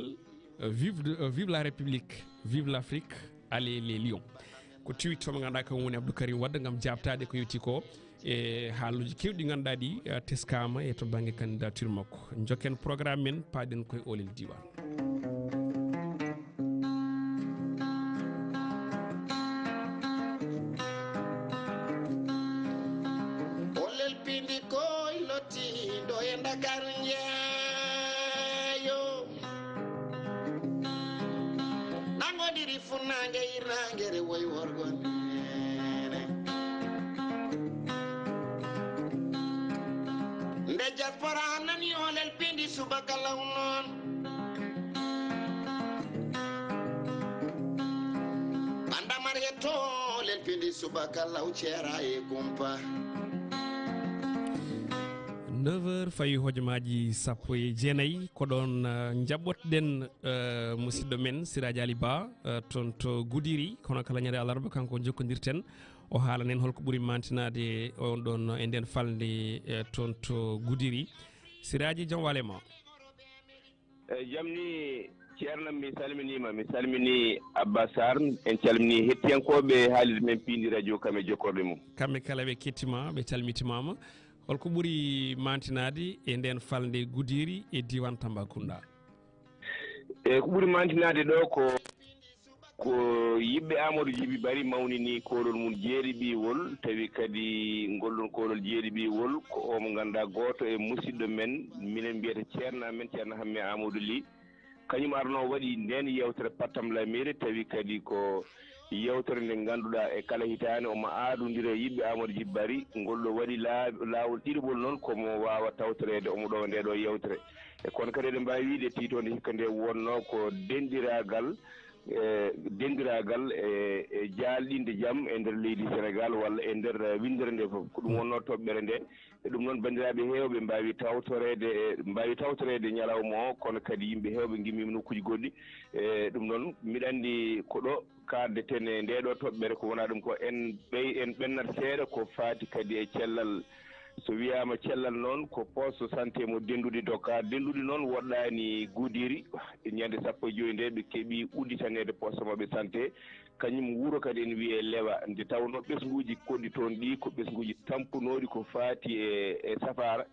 Euh, vive, de- euh, vive la République, vive l'Afrique, allez les Lions. Ko tiwitto mo ngannduɗaa kam woni Abdou Karim Wade ngam jaabtaade ko yowti ko e haaluuji keewɗi ɗi ngannduɗaa ɗi, eh, teskaama e to bannge candidature makko. Njokken programme men, paaɗen koye oolel diiwaan. Oolel piindi koy lottiiɗo e Ndakaaru njeeyo. Nangodiri funnaange hirnaange rewoy worgo neene. Nde diaspora nani oolel piindi subaka law noon. Bandamar e toolel piindi subaka law ceera e kumpa. Neuf heures fayi hojomaaji sappo e jeenayi, ko ɗoon, eh, njaɓɓotoɗen, eh, musidɗo men Siraaji Ali Ba, eh, toon to Gudiri, kono kala ñande alarba kanko jokkondirten, o haalan en holko ɓuri mantinaade on ɗoon e ndeen falnde, eh, toon to Gudiri. Siraaji, jam waale ma. Eyi, jam ni, Ceerno, mi salminiima, mi salmini Abba Sarr, en calmini hettiyankooɓe haalirde men piindi radio kam e jokkorɗe mum. Kamɓe kala ɓe kettiima, ɓe calmitimaama. Holko ɓuri mantinaade e ndeen falnde Gudiri e diiwaan Tambacounda? E ko ɓuri mantinaade ɗo ko, ko yiɓɓe Amadou Djiby Barry mawnini koolol mum jeeɗiɓiwol, tawi kadi ngol ɗon koolol jeeɗiɓiwol ko o mo ngannduɗaa gooto e musidɗo men, minen mbiyata ceerno amen, Ceerno Hamme Amadou Ly. Kañum arno waɗi ndeen yeewtere Pattam Lamire, tawi kadi ko yeewtere nde ngannduɗaa e kala hitaande omo aadondira e yiɓɓe Amadou Djiby Barry. Ngol ɗo waɗi laa-, laawol ɗiɗaɓol noon ko mo waawa tawtoreede omo ɗo ndee ɗo yeewtere. E kono kadi eɗen mbaawi wiyde tiitoonde hikka nde wonnoo ko denɗiraagal, e denɗiraagal e, e jaalɗinde jam e nder leydi Senegaal walla e nder, eh, winndere nde fof. Ko ɗum wonnoo toɓɓere nde. E ɗum noon, banndiraaɓe heewɓe mbaawi tawtoreede, e mbaawi tawtoreede ñalawma o, kono kadi yimɓe heewɓe ngimmiima nokkuuji goɗɗi. E ɗum noon, miɗa anndi ko ɗo kaadeten e ndee ɗo toɓɓere, ko wonaa ɗum ko en ɓey-, en ɓennat seeɗa ko faati kadi e cellal. So wiyaama cellal noon, ko poste santé mo Dennduɗi Dokka. Dennduɗi noon woɗɗaani Gudiri, ñande sappo e joy nde ɓe keɓi udditaneede poste maɓɓe santé. Kañum wuro kadi ene wiyee Lewa, nde tawnoo ɓesnguuji koɗɗi toon ɗi ko ɓesnguuji tampunooɗi ko faati e, e safaara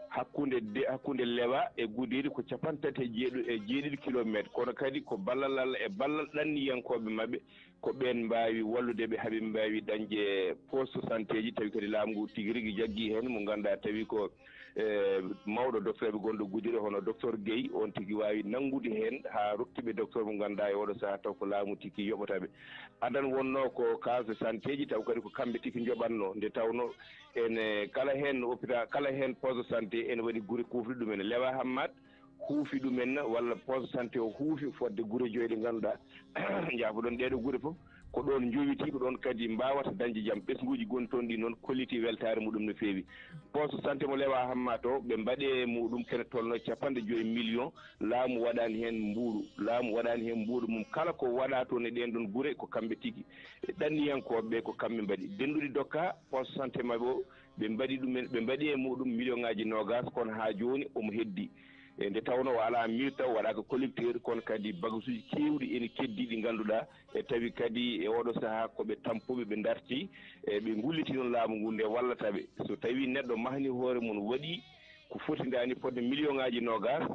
hakkunde de-, hakkunde Lewa e Gudiri ko cappanɗe tati e jeeɗiɗi, e jeeɗiɗi kilomeeter. Kono kadi ko ballal Allah e ballal ɗanniyankooɓe maɓɓe, ko ɓeen mbaawi wallude ɓe haa ɓe mbaawi dañde poste santé ji, tawi kadi laamu ngu tigi rigi jaggii heen, mo ngannduɗaa tawi ko, e, mawɗo docteur ɓe gonɗo Gudiri, hono docteur Guèye, on tigi waawi nanngude heen haa rokki ɓe docteur mo ngannduɗaa e oɗo sahaa taw ko laamu tigi yoɓata ɓe. Adan wonnoo ko case de santé ji, taw kadi ko kamɓe tigi njoɓatnoo, nde tawnoo en, e, kala heen hôpital, kala heen poste de santé ene waɗi gure kuufɗe ɗum en. Lewa Hammat huufi ɗum en, walla poste de santé o huufi fodde gure joy ɗe ngannduɗaa, njaafoɗon ɗee ɗo gure fof, ko ɗoon njowitii, ko ɗoon kadi mbaawata dañde jam. Ɓesnguuji gonɗi toon ɗi noon kollitii weltaare muɗum no feewi. Poste de santé mo Lewa Hammat o, ɓe mbaɗi e muɗum kene tolnoo cappanɗe joy million, laamu waɗaani heen mbuuɗu, laamu waɗaani heen mbuuɗu mum. Kala ko waɗaa toon e ɗeen ɗoon gure, ko kamɓe tigi. E ɗanniyankooɓe ɓe, ko kamɓe mbaɗi. Dennduɗi Dokka, poste de santé maɓɓe o, ɓe mbaɗi ɗum en, ɓe mbaɗi e muɗum million ŋaaji noogas, kono haa jooni omo heddii. E nde tawnoo o alaa mur taw, waɗaaka collecteur, kono kadi bagasuuji keewɗi ene keddii ɗi ngannduɗaa, e tawi kadi e oɗo sahaa ko ɓe tampuɓe, ɓe ndartii, e ɓe ngullitii noon laamu ngu nde wallata ɓe. So tawii neɗɗo mahni hoore mum, waɗi ko fotindaani fodde million ŋaaji noogas,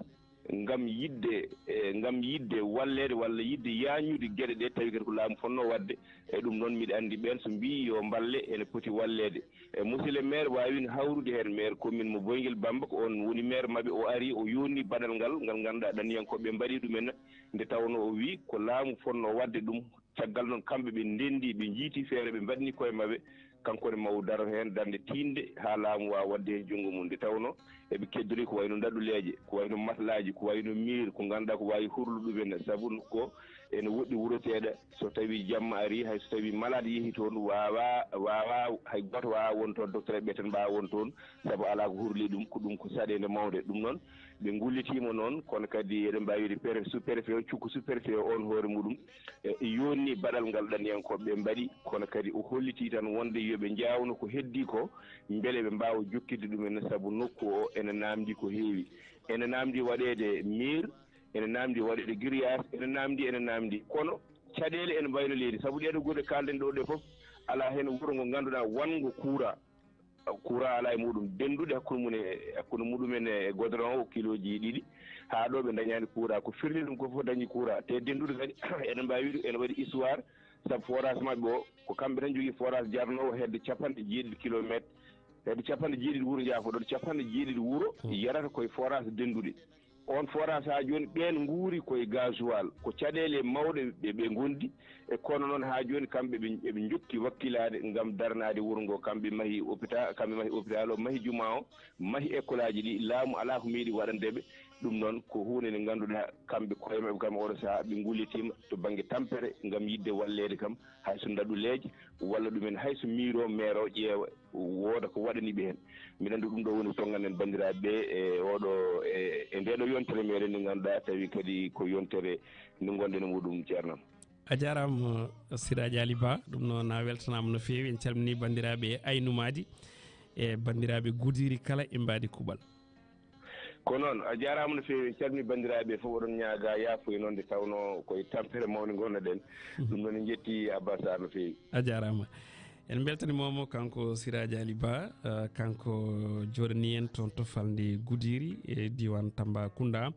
ngam yiɗde, e, ngam yiɗde walleede walla yiɗde yañude geɗe ɗe, tawi kadi ko laamu fotnoo waɗde. E ɗum noon, miɗa anndi ɓeen so mbii yo mballe, ene poti walleede. E, monsieur le maire waawino hawrude heen, maire commune mo Boyngel Bamba, ko oon woni maire maɓɓe, o ari, o yonni baɗal ngal, ngal ngannduɗaa ɗanniyankooɓe ɓe mbaɗi ɗum en, nde tawnoo o wii ko laamu fotnoo waɗde ɗum. Caggal noon, kamɓe ɓe ndenndi, ɓe njiiti feere, ɓe mbaɗni koye maɓɓe, kanko ne maw daro heen darnde tiiɗnde haa laamu waawa waɗde heen junngo mum. Nde tawnoo eɓe keddori ko wayno ndaɗɗuleeje, ko wayno matlaaji, ko wayno miir, ko ngannduɗaa ko waawi hurlu ɗum en, sabu ko ene woɗɗi wuro seeɗa. So tawii jamma arii, hay so tawii malade yehii toon, waawaa, waawaa, hay gooto waawaa won toon, docteur ɓe tan mbaawaa won toon, sabu alaa ko hurli ɗum, ko ɗum ko saɗeende mawnde. Ɗum noon, ɓe ngullitiima noon, kono kadi eɗen mbaawi wiide préfet, sous-préfet o, cukko sous-préfet o, oon hoore muɗum, e, yonni baɗal ngal ɗanniyankooɓe ɓe mbaɗi, kono kadi o hollitii tan wonde yo ɓe njaawno ko heddii ko, mbele ɓe mbaawa jokkitde ɗum en, sabu nokku o ene naamndii ko heewi. Ene naamndii waɗeede miir, ene naamndi waɗeede grillage, ene naamndi, ene naamndi. Kono caɗeele ene mbaylo leydi, sabu ɗeeɗo gure kaalɗen ɗo ɗe fof, alaa heen wuro ngo ngannduɗaa wanngo kuura. Kuura alaa e muɗum, denndude hakkunde mum e, hakkunde muɗumen e godron o kilooji ɗiɗi, haa ɗo ɓe ndañaani kuura. Ko firni ɗum ko fof dañi kuura. Te denndude kadi, eɗen mbaawi wiide ene waɗi histoire, sabu forage maɓɓe o, ko kamɓe tan njogii forage jarnoowo hedde capanɗe jeeɗiɗi kilomeetre, hedde capanɗe jeeɗiɗi wuro, njaafoɗon, capanɗe jeeɗiɗi wuro yarata koye forage denndude. On forage haa jooni, ɓeen nguuri koye gasoil, ko caɗeele mawɗe ɓe, ɓe ngondi, e kono noon haa jooni kamɓe ɓe, eɓe njokki wakkilaade ngam darnaade wuro ngo. Kamɓe mahi hôpital, kamɓe mahi hôpital o, mahi juma o, mahi école aji ɗi, laamu alaa ko meeɗi waɗande ɓe. Ɗum noon ko huunde nde ngannduɗaa kamɓe koye maɓɓe kam oɗo sahaa ɓe ngullitiima to bannge tampere ngam yiɗde walleede kam, hay so ndaɗu leeƴa walla ɗumen, hay so miiro meero ƴeewa wooda ko waɗani ɓe heen. Mbiɗa anndi ɗum ɗo woni tonnganen banndiraaɓe ɓe e oɗo, e, e ndeɗo yontere meɗen nde ngannduɗaa tawi kadi ko yontere nde ngonɗen e muɗum, Ceerno. A jaaraama, Siraaji Ali Ba. Ɗum noon, a weltanaama no feewi. En calminii banndiraaɓe e Aynumaadi e banndiraaɓe Gudiri kala e mbaadi kuuɓal. Ko noon, a jaaraama no feewi. En calminii banndiraaɓe fof, oɗon ñaagaa yaafuya noon nde tawnoo koye tampere mawnde ngonnoɗen. Ɗum noon, en njetti Abbas Sarr no feewi. A jaaraama. En mbeltaniima mo, kanko Siraaji Ali Ba, eh, kanko jooɗanii en toon to falnde Gudiri e diiwaan Tambacounda.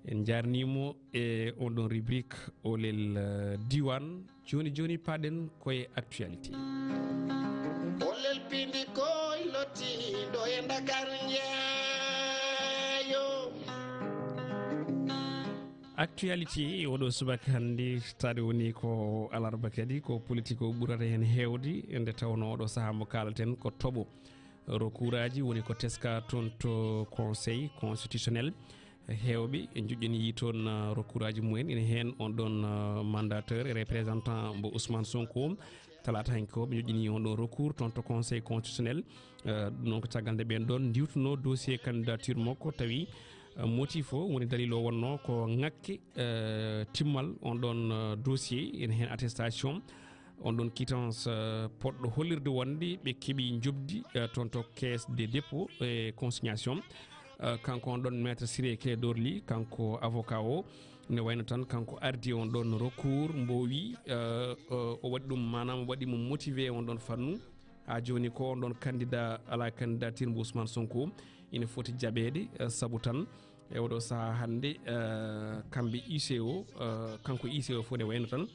En njaarnii mo e on ɗon rubrique Oolel, eh, Diiwaan. Jooni jooni, paaɗen koye actualité. Oolel piindi koy lottiiɗo e Dakar njeeyo. Actualité oɗo subaka hannde, taade woni ko alarba kadi, ko politique o ɓurata heen heewde, nde tawnoo oɗo sahaa mo kaalaten ko toɓo recours aji woni ko teska toon to Conseil constitutionnel. Heewɓe e njoƴƴinii toon, uh, recours aji mumen, ene heen on ɗon, uh, mandataire et représentant mbo Ousmane Sonko. Talaata hanki o, ɓe njoƴƴinii on ɗon recours toon to Conseil constitutionnel. Uh, ɗum noon ko caggal nde ɓeen ɗon ndiwtunoo dossier candidature makko, tawi, uh, motif o woni, dalil o wonnoo ko ŋakke, uh, timmal on ɗon, uh, dossier, ene heen attestation on ɗon quittance, eh, poɗɗo hollirde wonde ɓe keɓi njoɓdi, eh, toon to caisse de dépôt et consignation. Eh, kanko on ɗon maître Ciré Clédor Ly, kanko avocat o, ne wayno tan kanko ardi on ɗon recours mbo wi, eh, eh, o waɗi ɗum, maanaam o waɗi mo motivé on ɗon fannu. Haa jooni ko on ɗon candidat à la candidature mbo Ousmane Sonko ina foti jaɓeede, eh, sabu tan e oɗo sahaa hannde, eh, kamɓe I C O, eh, kanko I C O fof ne wayno tan,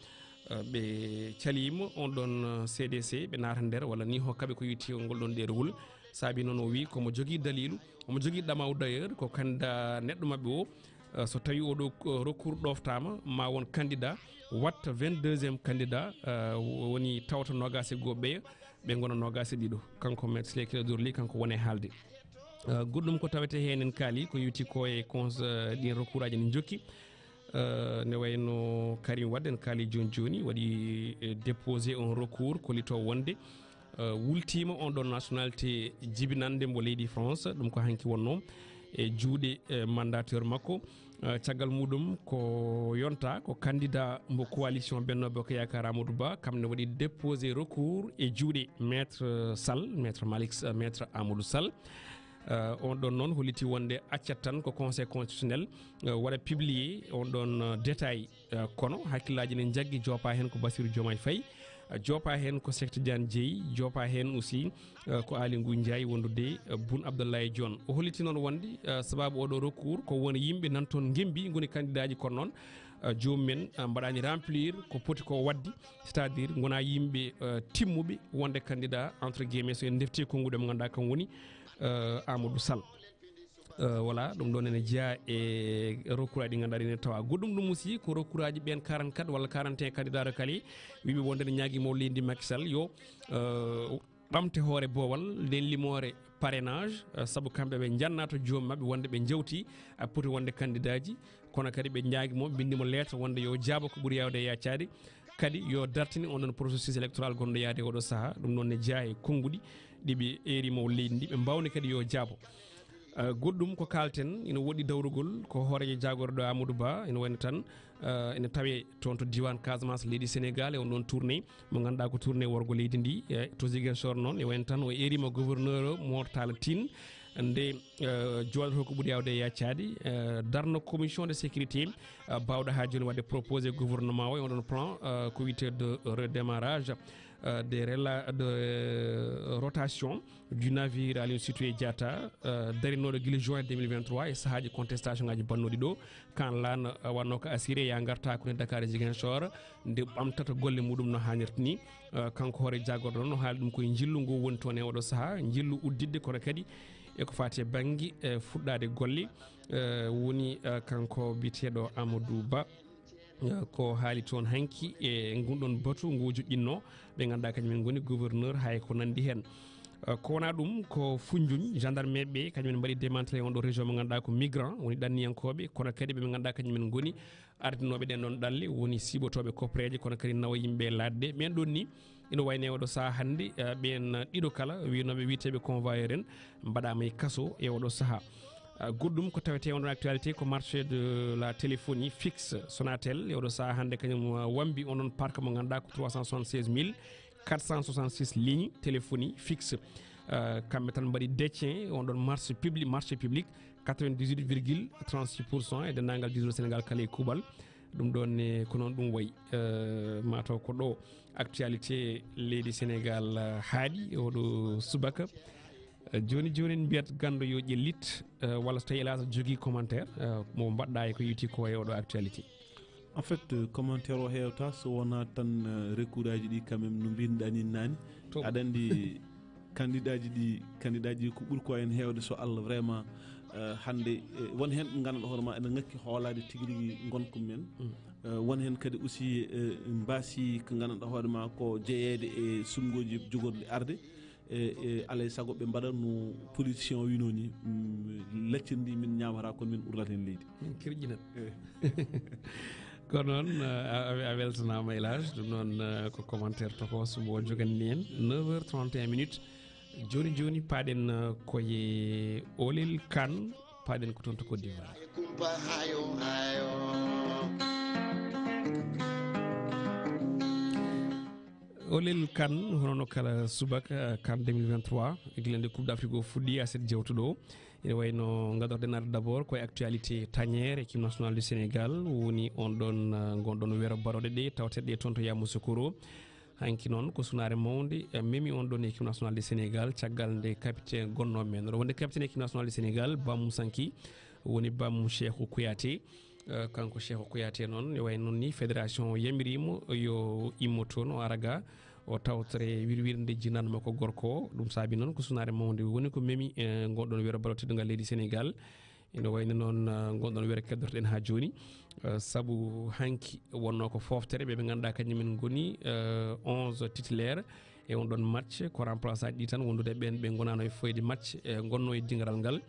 eh, ɓe caliima on ɗon, eh, C D C, ɓe naata nder, walla ni hokkaɓe ko yowiti ngol ɗon ɗerowol. Saabi noon o wi ko mo jogii daliilu, omo jogii ɗamaw d'ailleurs, ko candidat neɗɗo maɓɓe o, eh, so tawi oɗo, eh, recours ɗoftaama, ma won candidat watta vingt-deuxième candidat, eh, woni tawta noogaas e goo ɓeya, ɓe ngona noogaas e ɗiɗo. Kanko Maître Ciré Clédor Ly, kanko woni e haalde. Eh, goɗɗum ko tawetee heen, en kaali ko yowiti ko e cons-, eh, ɗin recours aji ne njokki. Eh, ne wayno Karim Wade, en kaali jooni jooni, waɗi, eh, déposé on recours kollitoo wonde, eh, wultiima on ɗon nationalité jibinande mbo leydi France. Ɗum ko hanki wonnoo e juuɗe, eh, mandataire makko. Eh, caggal muɗum ko yonta ko candidat mbo coalition Benno Bokk Yaakaar Amadou Ba, kam ne waɗi déposé recours e juuɗe maître Sall, maître Malick, eh, maître Amadou Sall. Eh, on ɗon noon holliti wonde accat tan ko Conseil constitutionnel, eh, waɗa publié on ɗon, eh, détail. Eh, kono hakkillaaji ne njaggi, joopa heen ko Bassirou Diomaye Faye, eh, joopa heen ko Cheikh Tidiane Dièye, joopa heen aussi, eh, ko Aly Ngouille Ndiaye wondude, eh, Boun Abdallah Dionne. O holliti noon wonde, eh, sababu oɗo recours ko won yimɓe nan toon ngembi ngoni candidat ji, kono noon, eh, joomum en, eh, mbaɗaani remplir ko poti ko waɗde, c'est-à-dire ngona yimɓe, eh, timmuɓe wonde candidat, entre guillemets, so en defti konnguɗi mo ngannduɗaa kam woni, eh, Amadou Sall. Eh, voilà, ɗum ɗon ene jeyaa e recours aji ɗi ngannduɗaa ɗi ne tawa. Goɗɗum ɗum aussi ko recours aji ɓeen quarante-quatre walla quarante et un candidat recalés, wiɓe wonde ne ñaagi mawɗo leydi ndi Macky Sall yo, eh, ɓamte hoore boowal nden limoore parrainage, eh, sabu kamɓe ɓe njanna to joom maɓɓe wonde ɓe njawti, eh, poti wonde candidat ji. Kono kadi ɓe ñaagi mo, mbinndi mo lettre wonde yo jaabo ko ɓuri yaawde e yaccaade. Kadi yo dartine on ɗon processus électoral gonɗo yaade oɗo sahaa. Ɗum noon ne jeyaa e konnguɗi ɗi ɓe eeri mawɗo leydi ndi, ɓe mbawni kadi yo jaabo. Eh, goɗɗum ko kaalten, ina woɗɗi dawrugol ko hooreejo jaagorɗo Amadou Ba, ina wayno tan, eh, ina tawee toon to diiwaan Casamance, leydi Sénégal, e on ɗon tournée mo ngannduɗaa ko tournée worgo leydi ndi. Eh, to Ziguinchor noon, e wayno tan o eeriima gouverneur Mor Talla Tine, Nde eh, jooɗoto ko ɓuri yawde yaccaade eh, darno commission de sécurité eh, baawɗo haa jooni waɗde proposé gouvernement o e oɗon plan eh, ko wiyetee de redémarrage eh, de, rela, de eh, rotation du navire Aline Sitoé Diatta eh, darinooɗo gila juin deux mille vingt-trois e sahaaji contestation ngaji bannooɗi ɗo. Kan lan eh, wannoo ko assuré ya ngarta ko ne Dakar e Ziguinchor nde ɓamtata golle muɗum no haanirta ni. Eh, kanko hoore jagorɗo noon no haali ɗum koye njillu ngu woni toon e oɗo sahaa, njillu udditde kono kadi eko faati e bannge eh, fuɗɗaade golle. Eh, woni eh, kanko biyeteeɗo Amadou Ba eh, ko haali toon hanki e ngun ɗon batu ngu joƴƴinno ɓe ngannduɗaa kañum en ngoni gouverneur hay ko nanndi heen. Eh, ko wonaa ɗum ko Funjuñ gendarme ɓe kañum en mbaɗi démantelé on ɗo région mo ngannduɗaa ko migrant woni ɗanniyankooɓe kono kadi ɓe ɓe ngannduɗaa kañum en ngoni ardinooɓe ɗen ɗon ɗalle woni siɓotooɓe kopreeje kono kadi nawa yimɓe e laaɗe ɓen ɗon ni. Ina wayno e oɗo sahaa hannde eh, ɓen ɗiɗo kala winooɓe wiyeteeɓe convoyeur en mbaɗaama e kaso e oɗo sahaa. Eh, goɗɗum ko tawetee on ɗon actualité ko marché de la téléphonie fixe Sonatel e oɗo sahaa hannde kañum eh, wambi on ɗon parc mo ngannduɗaa ko trois cent soixante-seize mille quatre cent soixante-six lignes téléphonie fixe. Eh, kamɓe tan mbaɗi détient on ɗon marché public marché public quatre-vingt-dix-huit virgule trente-six pour cent e denndaangal diiduɗo Sénégal kala e kuuɓal. Ɗum ɗon ne ko noon ɗum wayi. Eh, mataw ko ɗo actualité leydi Sénégal eh, haaɗi e oɗo subaka. Eh, jooni jooni en mbiyat ganndo yo ƴellit eh, walla so tawi elaasa jogii commentaire eh, mo mbaɗɗa e ko yowiti ko e oɗo actualité. En fait, euh, commentaire o heewta so wonaa tan euh, recours aji ɗi quand même no mbinɗaa ni naani. Aɗa anndi candidat ji ɗi candidat ji ko ɓuri ko en heewde so Allah vraiment euh, hannde eh, won heen ɓe ngannduɗaa hoore ma ene ngakki hoolaade tigi rigi ngonka mumen. Euh, won heen kadi aussi euh, mbaasi ko ngannduɗaa hoore ma ko jeyeede e suɓngooji jogorɗi arde. E, e alay sago ɓe mbaɗa no politicien o wino ni mm, laccirndi min ñaamata kono min urlat heen leydi. Min kirƴinat. Ko noon a, a weltanaama elage ɗum noon eh, ko commentaire tokos mo joganni en neuf heures trente et un minutes. Jooni jooni paaɗen eh, koye Olel Kan, paaɗen ko toon to Côte d'Ivoire. Kumpa hayo hayo. Olel Kan hono no kala subaka Kan deux mille vingt-trois gila nde Coupe d'Afrique o fuɗɗi aset jewtuɗo o. Ene wayno gadorɗen arde d'abord koye actualité tanière équipe nationale du Sénégal woni on ɗon eh, ngon ɗon wero baroɗe ɗe tawteɗe ɗe toon to Yamoussoukro. Hanki noon ko sunaare mawnde eh, memi on ɗon équipe nationale du Sénégal caggal nde capitaine gonno men oɗo wonde capitaine équipe nationale du Sénégal Bam Sanki woni Bam Cheikhou Kouyaté. Eh, kanko Cheikhou Kouyaté noon e way noon ni fédération o yamirimo yo immo toon o ara ga o tawtore wirwirde jinnaɗo makko gorko o. Ɗum saabi noon ko sunaare mawnde woni ko memi eh, ngon ɗon wero balo teddungal leydi Sénégal. Ene wayno noon eh, ngon ɗon wero keddortoɗen ha jooni. Eh, sabu hanki wonno ko foftere ɓe ɓe ngannduɗaa kañum en ngoni eh, onze titulaire e on ɗon match ko remplaçant ɗi tan wondude ɓen ɓe gonano e foyde match e gonno e dingaral ngal.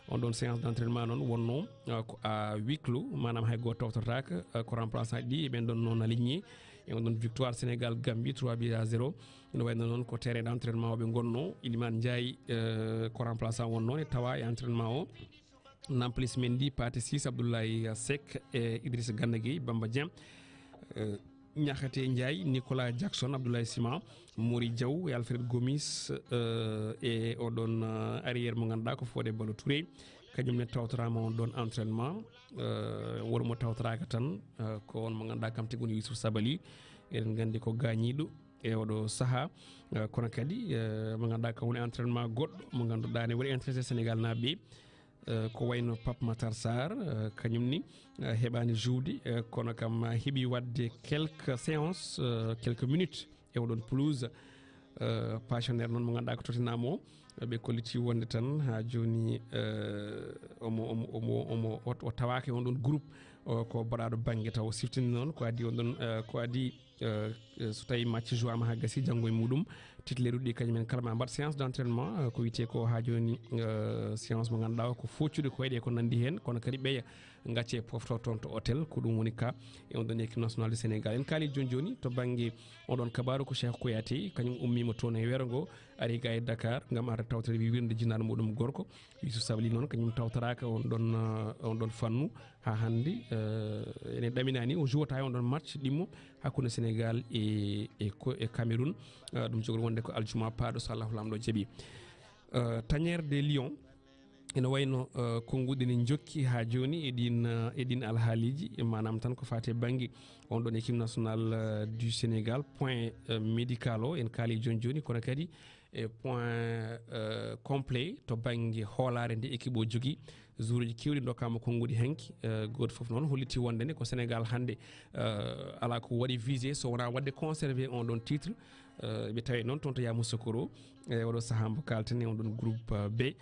On ɗon séance d'entraînement noon wonno eh, ko à huis clos manam hay goto tawtortaka eh, ko remplaçant ɗi e ɓen ɗon noon aligné. E on ɗon victoire Sénégal Gambie trois buts à zéro. Ene wayno noon ko terrain d'entraînement o ɓe gonno Iliman Ndiaye eh, ko remplaçant wonno e tawa e entraînement o. Namplis Mendy, Pathé Ciss, Abdoulaye Seck e Idrissa Gana Gueye, Bamba Dieng, eh, Niakhaté Ndiaye, Nicolas Jackson, Abdoulaye Sima, Mori Diaw e Alfred Gomis eh, e oɗon eh, arrière mo ngannduɗaa ko Fodé Ballo Touré. Kañum ne tawtoraama on ɗon entraînement eh, won mo tawtoraaka tan eh, ko on mo ngannduɗaa kam tigi woni Youssouf Sabaly. Eɗen nganndi ko gaañiiɗo e oɗo sahaa eh, kono kadi eh, mo ngannduɗaa kam woni entraînement goɗɗo mo ngannduɗaa ne waɗi intéressé Sénégal naaɓe ɓe. Eh, ko wayno Pape Matar Sarr eh, kañum ni eh, heɓaani jouwde eh, kono kam eh, heɓi waɗde quelques séances eh, quelques minutes e oɗon pelouse. Eh, passionnaire noon mo ngannduɗaa ko Tottenham o eh, ɓe kolliti wonde tan ha jooni eh, omo omo omo omo o- o tawaaka e on ɗon groupe o ko baɗaɗo banggue taw siftini noon ko addi on ɗon eh, ko addi eh, eh, so tawi match jouama ha gasi janngo e muɗum titulaire uɗi kañum en kala ma mbaɗ séance d'entraînement eh, ko wiyete ko ha joni eh, séance mo ganduɗa o ko foccude koyɗe ko nandi hen kono kadi ɓeya gacce pofto toon to hôtel ko ɗum woni ka e on ɗon équipe nationale du sénégal en kaali joni joni to banggue on ɗon kabaru ko cheikh koyate kañum ummima toon e wero ngo ari ga e dakar gam arde tawtere wi wirde jinnaɗo muɗum gorko Youssouf Sabaly noon kañum tawtoraka on ɗon eh, on ɗon fannu ha hande eh, ene ɗaminani o jouwata e on ɗon match ɗimmo hakkude Sénégal e e ko- e Cameroun. Eh, ɗum jogori wonde ko aljuma paaɗo so Allahu lamɗo jaɓi. Eh, Tanière de Lion Ene wayno, eh, konnguɗi ne njokki haa jooni e ɗiin, eh, e ɗiin alhaaliiji, maanaam tan ko faati e bannge on ɗon équipe nationale, eh, du Sénégal, point, eh, médical o, en kaali jooni jooni, kono kadi e point, eh, complet to bannge hoolaare nde équipe o jogii. Joueuruuji keewɗi ndokkaama konnguɗi hanki, eh, gooto fof noon hollitii wonde ne ko Sénégal hannde, eh, alaa ko waɗi visé so wonaa waɗde conservé on ɗon titre. Eh, ɓe tawi noon toon to Yamoussoukro, e oɗo sahaa mbo kaalten e on ɗon groupe, eh, B.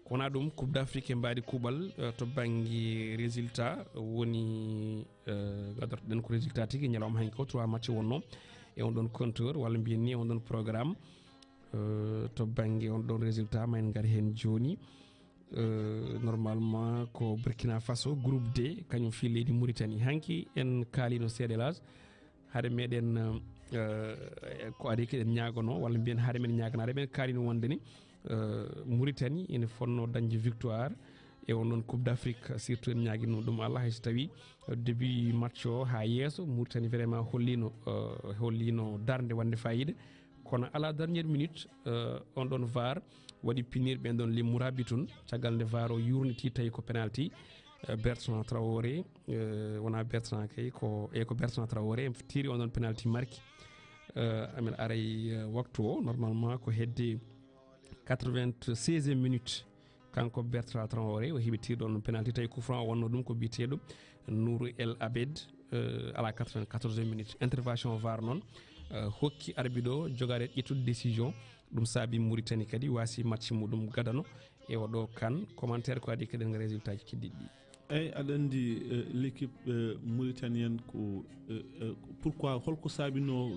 Ko wonaa ɗum, Coupe d'Afrique e mbaadi kuuɓal, eh, to bannge résultat woni, eh, gadortoɗen ko résultat tigi ñalawma hanki ko trois match wonno e on ɗon compteur, walla mbiyen ni on ɗon programme, eh, to bannge on ɗon résultat ma en ngar heen jooni. Eh, normalement ko Burkina Faso, groupe D, kañum fii leydi Mauritanie. Hanki en kaalino seeɗa, elage, hade meɗen, eh, ko adi eɗen ñaagono, walla mbiyen hade men ñaaganaade, men kaalino wonde ni, eh, Mauritanie ene fonno dañde victoire e on ɗon Coupe d'Afrique, surtout en ñaagino ɗum Allah, hay so tawi début match o haa yeeso, Mauritanie vraiment hollino, eh, hollino darnde wonde fayida. Kono à la dernière minute, eh, on ɗon var waɗi punir ɓen ɗon les Mourabitoun, caggal nde var o yurniti tawi ko penalty, eh, Bertrand Traoré, eh, wona Bertrand kay, ko, e ko Bertrand Traoré, en tiri on ɗon penalty marki. Eh, amen aray, eh, waktu o, normalement ko hedde quatre-vingt-seizième minute. Kanko Bertrand Traoré o heɓi tirɗo on penalty, tawi coup franc o wonno ɗum ko biyeteeɗo Nour El Abed, eh, à la quatre-vingt-quatorzième minute. Intervention var noon, eh, hokki arbitre o jogaade ƴettude décision. Ɗum saabi Mauritanie kadi waasi match muɗum gadano e oɗo kan. Commentaire ko adi kadi nga résultat ji keddiɗi ɗi. Eyyi, aɗa anndi, eh, l'équipe, eh, mauritanienne ko, eh, eh, pourquoi, holko saabinoo,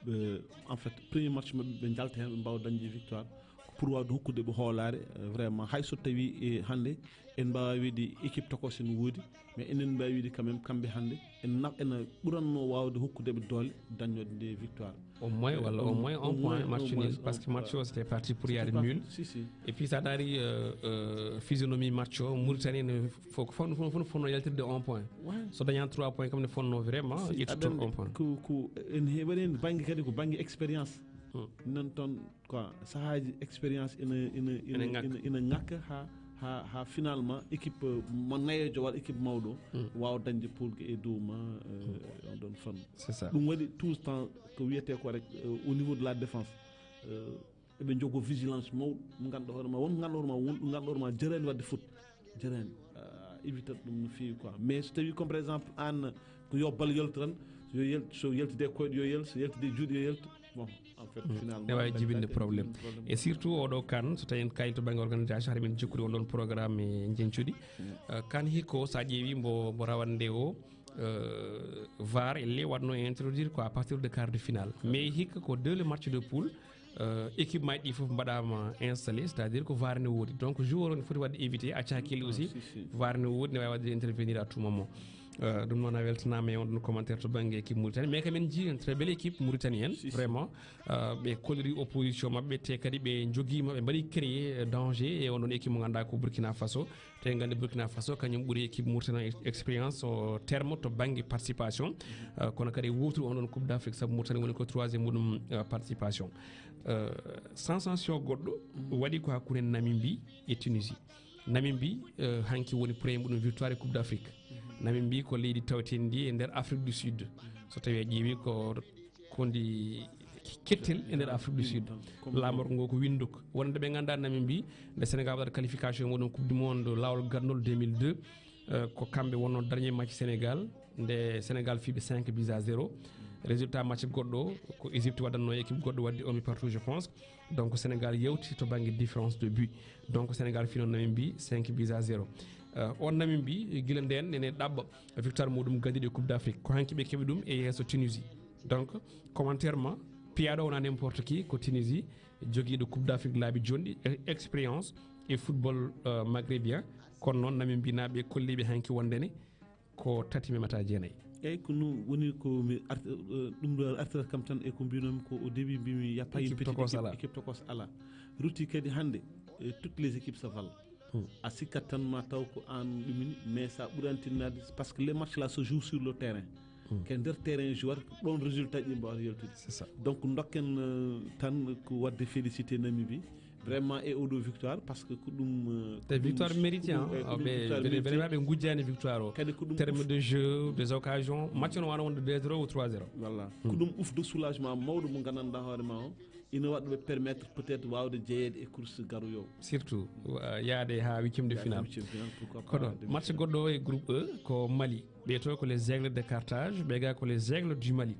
eh, en fait, premier match maɓɓe ɓe njalta heen, ɓe mbaawa dañde victoire? Ko pour waawde hokkude ɓe hoolaare, eh, vraiment, hay so tawii e hannde en mbaawaa wiide équipe tokos ene woodi, mais enen mbaawi wiide quand même kamɓe hannde en na-, ena ɓurannoo waawde hokkude ɓe doole dañnoode nde victoire. Au moins, walla au moins un point, match nul, parce que match o c'était parti pour yaade nul. Si, si. Et puis sa daari, euh, euh, physionomie match o, Mauritanie ne fo-, ko fon-, fon-, fon-, fonno yaltirde un point. Ouais. So dañaani trois points kam ne fonno vraiment ƴettude toon un point. Ko, ko en heɓani heen bannge kadi ko bannge expérience. Hmm. Nan toon quoi, sahaaji expérience ina, ina, ina, ina ŋakka. Ina, ina ŋakka haa, haa, haa finalement équipe, euh, mo nayeejo walla équipe mawɗo, hmm, waawa dañde poolgu e dow ma, euh, hmm, on ɗon fannu. C'est ça. Ɗum waɗi tout le temps ko wiyetee ko rek, euh, au niveau de la défense, euh, eɓe njogo vigilance mawɗo, mo ngannduɗaa hoore ma, won mo ngannduɗaa hoore ma, won ɗo ngannduɗaa hoore ma jaraani waɗde faute, jaraani, euh, évitat ɗum no feewi quoi. Mais so tawii comme par exemple aan ko yo bal yaltu tan, yo yal-, so yaltidii koyɗe yo yaltu, so yaltidii juuɗe yo yaltu. Bon, en fait, mm, finalement, ne waawi jibinde problème. Jibinde problème. Et surtout oɗo kan, so tawii en kaali to bannge organisation, hade men jokkude on ɗon programme e njeñcuɗi. Mm. Euh, kan hikka, so a ƴeewi mbo, mbo rawande o, euh, var elle waɗno introduire ko à partir de quart de finale. Mais hikka ko dès le match de poule, euh, équipe maaji ɗi fof mbaɗaama installé, c'est-à-dire ko var ne woodi. Donc joueur o ne foti waɗde évité, acca hakkille aussi, si, si, var ne woodi, ne waawi waɗde intervenir à tout moment. Euh, ɗum noon a weltanaama e on ɗon commentaire to bannge équipe Mauritanie. Mais kam en njii une très belle équipe mauritanienne, si, si, vraiment. Euh, ɓe kolliri opposition maɓɓe, te kadi ɓe njogiima, ɓe mbaɗi créer danger e on ɗon équipe mo ngannduɗaa ko Burkina Faso. Te nganndi Burkina Faso kañum ɓuri équipe Mauritanie expérience o terme to bannge participation. Euh, kono kadi wowtiri on ɗon Coupe d'Afrique, sabu Mauritanie woni ko troisième muɗum, euh, participation. Euh, sensation goɗɗo waɗi ko hakkunde Namibie e Tunisie. Namibie, euh, hanki woni premier muɗum victoire e Coupe d'Afrique. Namibie ko leydi tawetendi e nder Afrique du Sud. So tawi a ƴeewi ko kondi kettel e nder Afrique du Sud. Laamorgo ngo ko Windhoek. Wonande ɓe ngannduɗaa Namibie, nde Sénégal waɗata qualification e muɗum Coupe du Monde laawol gardol deux mille deux, euh, ko kamɓe wonno dernier match Sénégal, nde Sénégal fiiɓe cinq buts à zéro. Résultat match goɗɗo o, ko Égypte waɗatno équipe goɗɗo, waddi un but partout, je pense. Donc Sénégal yawti to bannge différence de but. Donc Sénégal fiino Namibie cinq buts à zéro. Euh, on Namibie, gila ndeen, nene ɗaɓɓa victoire muɗum gadiiɗo e Coupe d'Afrique. Ko hanki ɓe keɓi ɗum e yeeso Tunisie. Donc, commentaire ma, piyaaɗo wona n'importe qui, ko Tunisie, jogiiɗo Coupe d'Afrique laabi jonɗi, e-, expérience e football, euh, maghrébien. Kono noon, Namibianaaɓe kolliiɓe hanki wonde ne ko tati memata jeenayi. Eyyi, ko ɗum woni ko mi art-, euh, ɗum ɗo artirata kam tan e ko mbinomi ko au début, mbimi il y a pas une petite équipe, équipe tokos alaa. Rutti kadi hannde, euh, toutes les équipes se valent. Hmm. A sikkat tan ma taw ko aan ɗumini, mais sa ɓurantinnaade, parce que les matchs là se jouent sur le terrain. Hmm. Ko e nder terrain joueur, ɗon résultat ji mbawata yaltude. C'est ça. Donc, dokken, euh, tan ko waɗde félicité Namibie. Vraiment, e oɗo victoire, parce que ko ɗum, euh, te ko ɗum victoire mérité, ko ɗum, hein. Eh, ko ɗum ɓe victoire ɓe mérité. Vraiment ɓe gujjani victoire o. Kadi ko ɗum terme de jeu, des occasions, match no wano wonde deux zéro ou trois zéro. Voilà. Ko ɗum uf de soulagement mawɗo mo gandanɗa hoore ma o, ina waɗa ɓe permettre peut-être wawde jeyeede e course garoyo. Surtout, euh, yaade ha huitième de finale. Huitième finale, pourquoi pas. Kono match goɗɗo o e groupe E ko Mali. Ɓe to ko les Aigles de Carthage, ɓe ga ko les Aigles du Mali.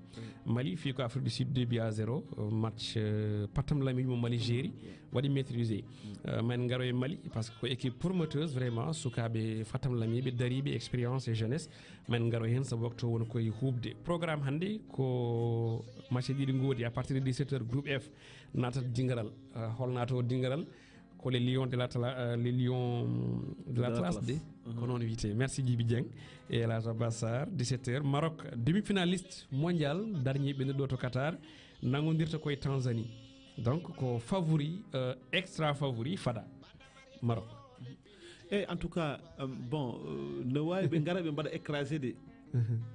Mali fi ko Afrique du Sud deux buts à zéro, euh, match, euh, patam lami mo Mali géri, waɗi maîtrisé. Euh, men ngaro e Mali, parce que ko équipe prometteuse vraiment, sukaɓe fatam lami, ɓe dariɓe expérience et jeunesse, men ngaro hen sabu waktu won koye huɓde. Programme hannde ko match ɗiɗi ngodi à partir de dix-sept heures, groupe F, natat Dingaral, euh, hol nato Dingaral, ko les Lions de la Tla-, euh, les Lions de la Tlass de, ko noon wiyete. Merci Djiby Dieng et El Hadj Abbas Sarr, dix-sept heures. Maroc, demi-finaliste mondial, dernier ɓe ɗo to Qatar, nangodirta koye Tanzanie. Donc, ko favori, euh, extra favori, fada Maroc. E en tout cas, euh, bon, euh, ne wawi ɓe gara ɓe mbaɗa écrasé de.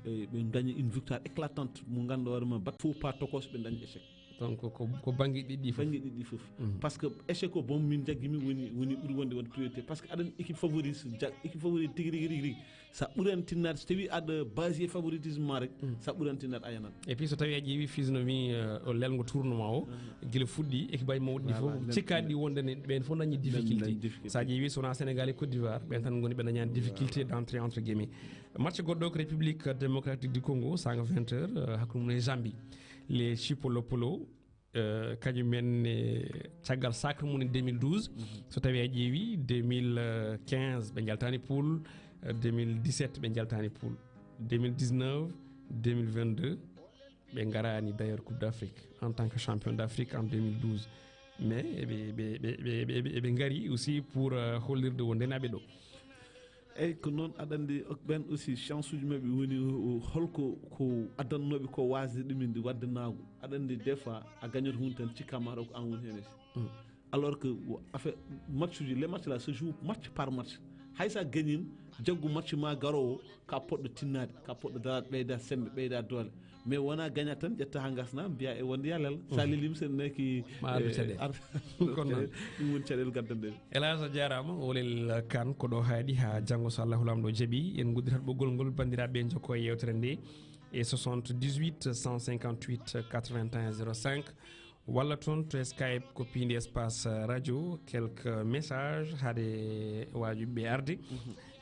E ɓe dañi une victoire éclatante mo ganduɗa hoore ma bat faux pas tokos ɓe dañi échec. Donc ko, ko banggue ɗiɗi fof. Banggue ɗiɗi fof. Parce que échec o bon min jaggimi woni, woni ɓuri wonde wonde priorité. Parce que aɗan équipe favori, ja-, équipe favori tigi rigi rigi rigi. Sa ɓuran tinnade, so tawi aɗa basier favoritisme ma rek, sa ɓuran tinnade a yanan. Et puis so tawi a ƴeewi physionomie, euh, o lelngo tournoi o, gila fuɗɗi équipe aji mawɗi ɗi fof cikkaɗi ɗi wonde ne ɓen fof dañi difficulté. Sa ƴeewi sona Sénégal e Côte d'Ivoire ɓen tan goni ɓe dañani difficulté d'entrée entre guillemets. Match goɗɗo ko République Démocratique du Congo, sanga vingt heures, euh, hakkunde mum e Zambie. Les Chipolopolo, euh, kañum en e caggal sacre mum e deux mille douze. So tawi a ƴeewi deux mille quinze ɓe jaltani poule, euh, deux mille dix-sept ɓe jaltani poule, deux mille dix-neuf, deux mille vingt-deux ɓe garani d'ailleurs Coupe d'Afrique en tant que champion d'Afrique en deux mille douze. Mais eɓe, eɓe, eɓe, eɓe, eɓe, eɓe gari aussi pour, euh, hollirde wonde naɓe ɗo. Eyyi, ko noon, aɗa anndi, ok, ɓen aussi, chance uji maɓɓe woni, o, o, holko ko addannoɓe ko wasde ɗumen ndi wadde naagu. Aɗa anndi, des fois, a gañoto hunde tan, cikka ma ɗo ko an woni heen aussi. Alors que, wo, affaire, match uji, les matchs là se jouent match par match. Hay sa gañin, jaggu match ma garowo, ka poɗɗo tinnaade, ka poɗɗo daraade, ɓeyda sembe, ɓeyda doole. Mais wona gañat tan, ƴetta ha gasna, mbiya e wonde ya lel. Sa lelima sen neki, ma ardu eh, caɗeele. Ar-, kono noon. Ɗum woni caɗeele gaddanɗe. Elhadj, a jarama, Olel Kane, ko ɗo haaɗi ha janngo, so Allahu Laamɗo jaɓi, en gudditat ɓoggol ngol, banndiraaɓe, jokko e yewtere nde e soixante-dix-huit, cent cinquante-huit, quatre-vingt-un, zéro cinq, walla toon to Skype ko piindi espace radio, quelques messages haade waajuɓe arde.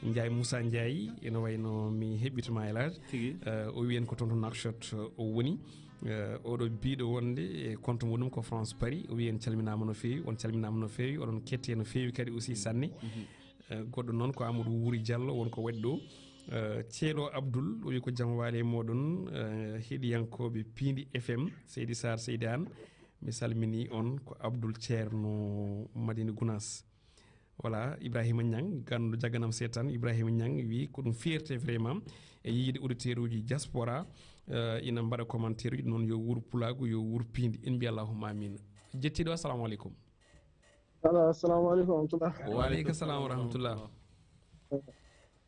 Ndiaye Moussa Ndiaye, ene wayno mi heɓɓitoma, Elhadj. Tigi. Eh, o wiyen ko toon to Nouakchott, eh, o woni. Eh, oɗo biɗo wonde e compte muɗum ko France Paris. O wiyen calminama no feewi, on calminama no feewi, oɗon kette no feewi kadi aussi sanne. Eh, goɗɗo noon ko Amadou Wuri Diallo, won ko waɗi ɗo. Eh, Ceerno Abdoul, o wi ko jam waali e moɗon, eh, heɗiyankoɓe Piindi F M, Seydi Sarr, Seydi Anne. Mi salmini on, ko Abdoul Ceerno Madina Gounass. Voilà, Ibrahima Niang, ganndo jagganam seetan. Ibrahima Niang wi ko ɗum fierté vraiment e yiide auditeur uji diaspora, eh, ina mbaɗa commentaire uji noon, yo wuur pulaagu, yo wuur piindi. En mbiya allahumma amin. Jettiɗo, assalamu aleykum. Alo, assalamu aleykum wa rahmatullah. Wa aleykum salam wa rahmatullah.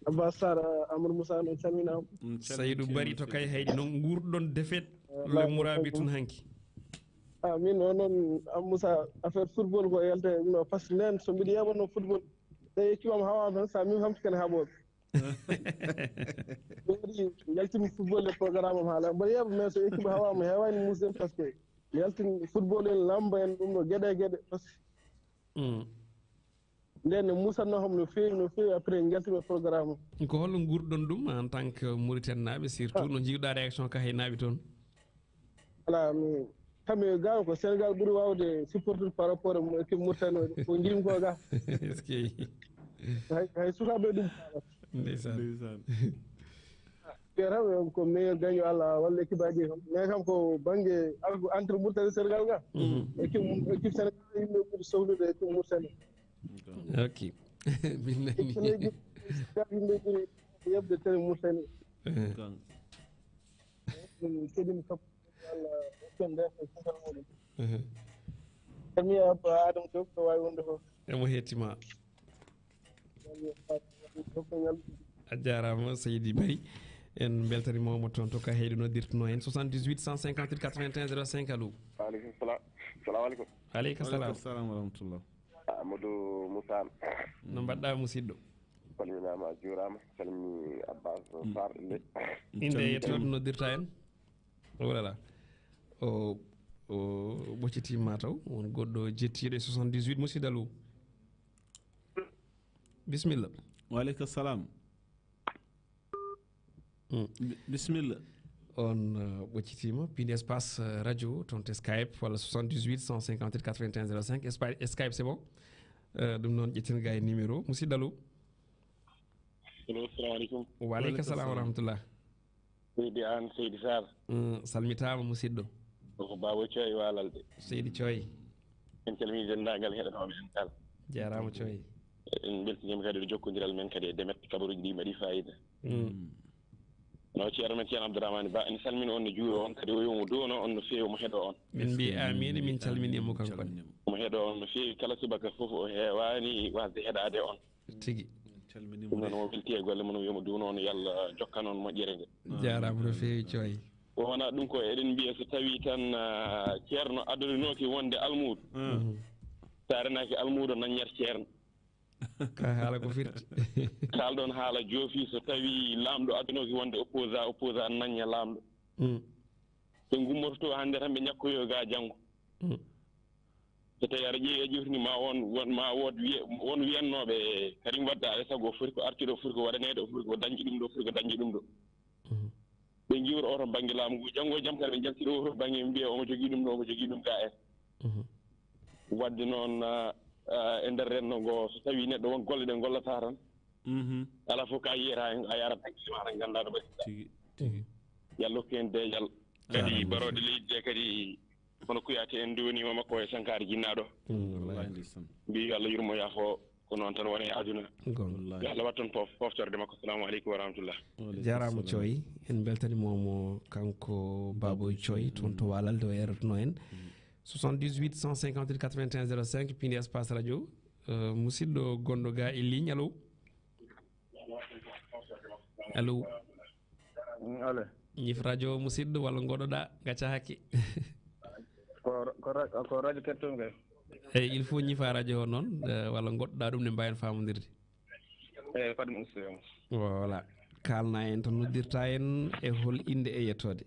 Abbas Sarr, Amadou Moussa, on calminama. Saydou Bari to Kay Haydi, noon nguurɗon défaite le Mourabi tun hanki. Ah, min o noon, Am Moussa, affaire football ko yalta e ɗum ɗo, par ce que nden so mbiɗo yeɓanno football, tawi équipe am hawa tan, sa min hamti kene haɓoɓe. Ɗum waɗi yaltimi football e programme am haala. Mboɗo yeɓa, mais so équipe hawama, hewani musde, par ce que mi yaltini football en, lamba en, ɗum ɗo, geɗe e geɗe, par ce que nden ne musatno kam no feewi, no feewi, après en jaltimi e programme o. Ko holno nguurɗon ɗum en tant que Mauritanie naaɓe, surtout no jiiɗa réaction ka hay naaɓe toon? Voilà, mi, kamɓe ga ko Sénégal ɓuri wawde supporter par rapport e équipe Mauritanie o, ko jiimi ko ga. Est-ce que hay, hay sukaɓe ɗum. Ndeysaan. Ndeysaan. Ɓe tan ko meilleur gagnant Allah walla équipe aji kam. Mais kam ko banggue entre Mauritanie e Sénégal ga. Équipe, équipe Sénégal yimɓe ɓuri soklude équipe Mauritanie. Ok. Min nani. Yimɓe ɓuri yeɓde télé Mauritanie. Eh. Ɗum keɗimi kam, Allah, ɓen ɓe ko kuugal muɗum. Eh. Kadi mi Abba Adama Diop, ko wawi wonde fof. Emo hettima. A jarama, Seydi Bari. En beltanimama toon to Ka Haydi noddirtuno en, soixante-dix-huit, cent cinquante-huit, quatre-vingt-un, zéro cinq. Allo. Waaleykum salam. Salamu aleykum. Aleyka salam. Aleyka salam wa rahmatullah. Amadou Moussa. No mbaɗɗa, musidɗo? Salminaama, a juuraama. Salmini Abbas Sarr, inde. Inde e yettoode noddirta en. Oh là là. O, o ɓoccitiima taw. Won goɗɗo jettiiɗo e soixante-dix-huit, musidɗo, allo. Bisimilla. Wa aleyka salam. Hmm. Bi-, bisimilla. On, uh, ɓoccitiima, pindi espace, uh, radio, toon to Skype, walla soixante-dix-huit cent cinquante-huit quatre-vingt-un zéro cinq, Spa-, Skype, c'est bon? Uh, ɗum noon, ƴetten ga e numéro. Musidɗo, allo? Allo, salamu aleykum. Wa aleyka salam wa rahmatullah. Seydi Aan, Seydi Sarr. Mm, salmitaama, musidɗo. Ko Baaba Coy Waalalde. Seydi Coy. En calmini denndaangal heɗotooɓe en kala. Jaaraama, Coy. En mbeltiniima kadi e jokkondiral men kadi e Demet, kabaruuji ɗi mbaɗi faayiida. Mm. No Ceerno men Ceerno Abdourahmane Ba, en salmini on, no juuro on, kadi o yo mo duwono on no feewi, mo heɗo on. Min mbi amiin, min calmini mo kanko ne. Mo heɗo on no feewi, kala subaka fof o heewaani wasde heɗaade on. Tigi. Calmini mo. Ɗum noon, o welti e golle mon, o wiya mo duwno on, yo Allah jokkan on moƴƴere nde. Jaaraama no feewi, Coy. O wona ɗum ko eɗen mbiya so tawi tan, ah, ceerno adodinooki wonde almuudo. Mhm. Sa renaaki almuudo, nanñat ceerno. Ka haala ko firti. Kaalɗon haala joofi, so tawi laamɗo adunooki wonde opposant, opposant nanña laamɗo. Mm. Ɓe ngummoto to hannde tan ɓe ñakkoyo ga janngo. Mm. So tawi aɗa ƴeewi a ƴeewtini ma won, won, ma wood wiye, won wiyannooɓe Karim Wade alaa e sago o foti ko artude, o foti ko waɗaneede, o foti ko dañde ɗum ɗo, o foti ko dañde ɗum ɗo. Mhm. Ɓe njiwra oto bannge laamu ngu. Janngo e jam kadi ɓe njaltira oto bannge, ɓe mbiya omo jogii ɗum ɗo, omo jogii ɗum ga en. Mhm. Wadde noon, ah, ah, e nder renndo ngo, so tawii neɗɗo won golle ɗe gollata tan, mhm, alaa fof ka yiyata heen, a yarat hakkille ma tan, nganndaa no mbaɗirta. Tigi, tigi. Yo Allah hokku en deeƴal. Kadi, amiin, barooɗe leydi ɗe kadi, hono Kouyaté en nduwaniima makko e Sankara Jinnaaɗo. Mm, wallahi. Wallahi, ndeysaan. Mbi yo Allah yurmo, yaafo. Ko noon tan woni e aduna. Goonga. Wallaahi. Yo Allah wattan fof, foftorde makko. Assalamu aleykum wa rahmatullah. Wa aleykum salam. Jaaraama, Coy. En mbeltaniima mo, kanko Baboy Coy, toon to Walalde, o eerotno en. Mm. Soixante-dix-huit cent cinquante-huit quatre-vingt-un zéro cinq, pindi espace radio. Euh, musidɗo gonɗo ga e ligne, allo? Allo? Mm, allo. Ñif radio, musidɗo, walla ngoɗoɗa, gacca hakke. Ko, ko ra-, ko radio Tetton kay. Eyyi, il faut ñifa radio o noon, eh, walla ngoɗɗoɗa ɗum, ne mbawen famondirde. Eyyi, fadde mi usta. Voilà. Kalna en to noddirta en e hol inde e yettode.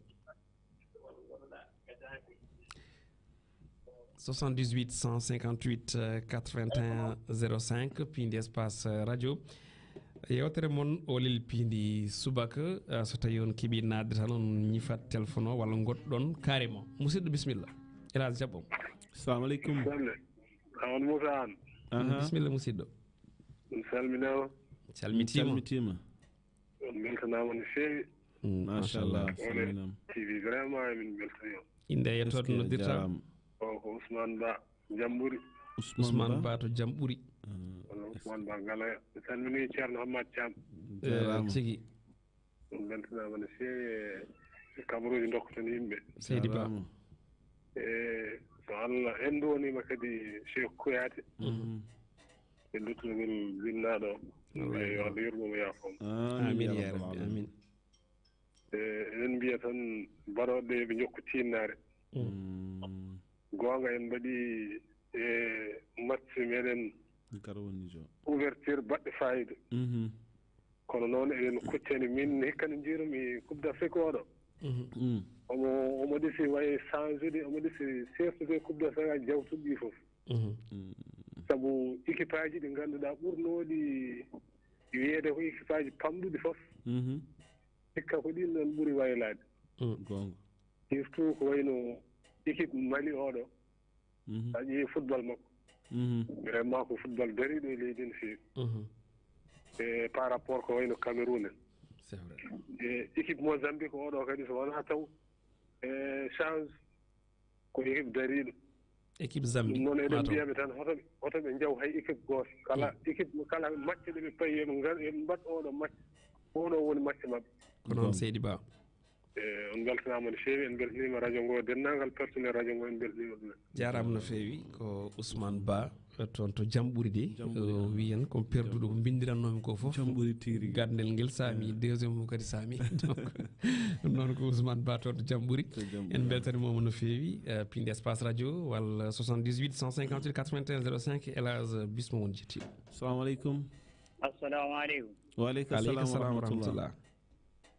Soixante-dix-huit cent cinquante-huit quatre-vingt-un zéro cinq, pindi espace radio. Yewtere mon Oolel Pindi Subaka, ah, so tawi on keɓi nadde tan, on ñifat téléphone o walla goɗɗon carrément. Musidɗo, bisimilla. Elhadji, jaɓɓo. Assalamu aleykum. Selle. Amadou Moussa Anne. Aha. Bisimilla, musidɗo. On salminaama. Calmitiima. Calmitiima. On mbeltanaama no feewi. Mm, machallah, machallah. Salminaama. T V vraiment, emin mbeltanii on. Inde e yettode. Est-ce que noddirta? Jaaraama. O ko Ousmane Ba, Jamɓuri. Ousmane Ousmane Ba? Ba to Jamɓuri. Ah, walla Ousmane Ba Galaya. Mi salminii Ceerno Hammat Caam. Eh, jaaraama. Tigi. On mbeltanaama no feewi e kabaruuji ndokkoton yimɓe. Seydi Ba. Jaaraama. E so Allah enɗoniima kadi Cheikh Kouyaté. Mhm. E luttugol jinnaaɗo o. Wallahi. Yo Allah yurmo mo, yaafo mo. Amin, amin, ya Rabbi, amin. E, eɗen mbiya tan, barooɓe ɓe njokku tiinnaare. Mm. Goonga, en mbaɗi e match meɗen. Kara woni jo. Ouverture baɗɗo faayiida. Mhm. Kono noon eɗen kuccani min, hikka no njiirumi Coupe d'Afrique oɗo. Mhm. Mm. Omo, omo ɗisi wayi change de, omo ɗisi sertude Coupe d'Afrique jawtuɗi ɗi fof. Mhm. Mm. Sabu équipe aji ɗi ngannduɗaa ɓurnooɗi wiyeede ko équipe aji pamɗuɗi fof. Mhm. Hikka ko ɗin ɗon ɓuri waylaade. Mm. Goonga. Surtout ko wayno équipe Mali oɗo. Mhm. A ƴeewi football makko. Mhm. Vraiment ko football dariiɗo e leydi no feewi. Mhm. E par rapport ko wayno Cameroun en. C'est vrai. E équipe Mozambique oɗo kadi so wonaa taw e change ko équipe dariiɗo. Équipe Zambie, ɗum noon eɗen mataw mbiyaɓe tan hoto ɓe, hoto ɓe njaw hay équipe gooto. Kala, mm, équipe, kala match ɗo ɓe payi, yo ɓe ngar, yo ɓe mbaɗ oɗo match. Oɗo woni match maɓɓe. Ko noon, mm, Seydi Ba. E, on mbeltanaama no feewi, en mbeltaniima radio ngo, denndaangal personnel radio ngo, en mbeltaniima ɗumen. Jaaraama no feewi, ko Ousmane Ba, Toon to Jamɓuri de, o wiyan ko perduɗo ko mbinndirannoomi ko fof. Jamɓuri tiri. Gardel ngel saami, deuxième mum kadi saami. Donc, ɗum noon ko Ousmane Ba toon to Jamɓuri. En mbeltaniima mo no feewi. Eh, pindi espace radio walla soixante-dix-huit cent cinquante-huit quatre-vingt-un zéro cinq, Elage, bismo won jetti. Assalamu aleykum. Assalamu aleykum. Wa aleykum salam wa rahmatullah.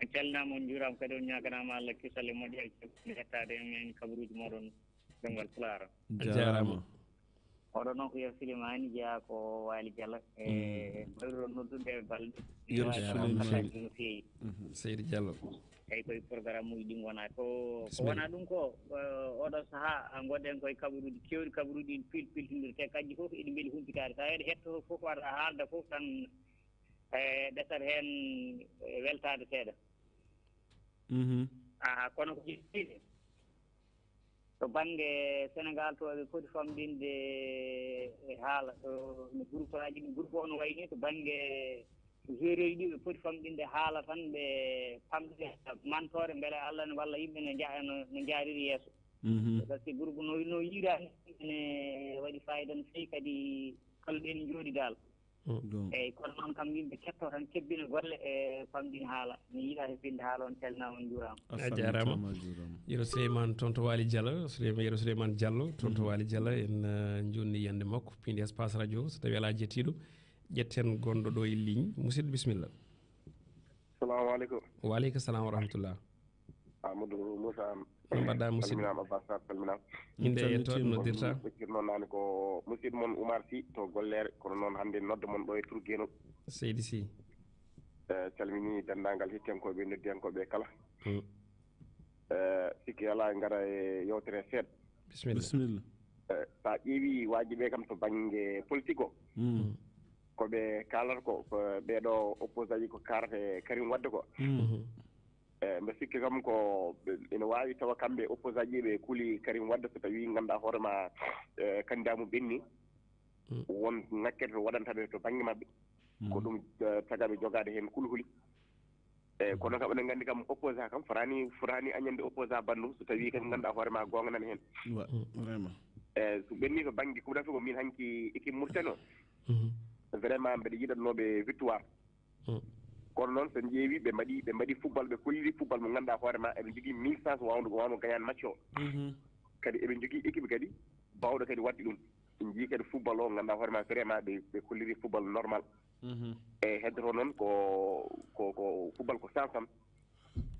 En calminaama, on njuuraama kadi, on ñaaganaama Allah kisal e moƴƴere, hettaade e men kabaruuji mooɗon. Ɗemngal Pulaar. Jaaraama. Oɗo noon ko Yero Souleymane, jeyaa ko Waali Jalla. E mbayruɗon noddude e balɗe. Yero Souleymane. No feewi. Seydi Diallo. Eyi, koye programme uji ɗi ngonaa ko, ko wonaa ɗum ko, eh, oɗo sahaa, a, ngoɗen koye kabaruuji keewɗi, kabaruuji ɗi pil-, piltindirte, kajji fof eɗi mbeli humpitaade. Tawa eɗe hettoo fof, wata haalda fof tan, e ɗesat heen, e weltaade seeɗa. Mhm. Aha, kono ko jiɗɗiiɗe. To bannge Senegaal to, eɓe poti famɗinde e haala, to no groupe aji ɗi, groupe o no wayi ni, to bannge joueureji ɗi, ɓe poti famɗinde haala tan, ɓe pamɗina mantoore, mbele Allah ne walla yimɓe no nja-, no, no njaariri yeeso. Mhm. Par ce que groupe no, no yiiraa ni, ne waɗi fayida no feewi, kadi kala ɗen njooɗidaal. Ɗum. Eyyi, kono noon kam yimɓe kettoo tan, kebbina golle e famɗina haala. Mi yiɗaa hebbinde haala, on calminaama, on njuuraama. A jaaraama. A juuraama. Yero Souleymane toon to Waali Jalla, Souleymane, Yero Souleymane Diallo toon to Waali Jalla, en, eh, njoɗni yiyannde makko, piindi espace radio, so tawii alaa jettiiɗo, ƴetten gonɗo ɗo e ligne. Musidɗo, bisimilla. Salamu aleykum. Wa aleykum salam wa rahmatullah. Amadou Moussa. No mbaɗɗaa, musidɗo? Salminaama, Abbas Sarr salminaama. Innde e to noddirta? Ɓoccir noon naane ko musidɗo mon Oumar Sy to Gollere, kono noon hannde nodda mon ɗo e Tour Guénol. Seydi Sy. Eh, calmini denndaangal hettiyankooɓe e noddiyankooɓe kala. Hmm. Eh, sikki alaa, ngara e yewtere seeɗa. Bisimilla. Bisimilla. Eh, so a ƴeewi waaji ɓe kam to bannge politique o, hmm, ko ɓe kaalata ko, ko ɓeeɗo opposant ji ko kaalata e Karim Wade ko. Hmm. Mhm. Eh, mbe sikki kam ko ɓe, ina waawi tawa kamɓe opposant ji ɓe kuli Karim Wade so tawii ngannduɗaa hoore ma, eh, candidat mum ɓenni. Mm. Won ŋakkere to waɗanta ɓe to bannge maɓɓe. Ko ɗum, eh, tagaɓe jogaade heen kulhuli. Eh, kono kam, oɗon nganndi kam, opposant kam fotaani, fotaani añande opposant banndum so tawii kam ngannduɗaa hoore ma goonga nan heen. Wa-, vraiment. Eh, so ɓenni to bannge Coupe d'Afrique o, min hanki équipe Mauritanie o, mhm, vraiment mbeɗa yiɗatnooɓe victoire. Mm. Kono noon, so en ƴeewi, ɓe mbaɗi, ɓe mbaɗi football, ɓe kolliri football mo ngannduɗaa hoore ma, eɓe njogii mille chance waawde, waawno gañaade match o. Mhm. Kadi eɓe njogii équipe kadi baawɗo kadi waɗde ɗum. En njii kadi football o ngannduɗaa hoore ma, vraiment ɓe, ɓe kolliri football normal. Mhm. E heddoto noon ko, ko, ko football ko chance tan.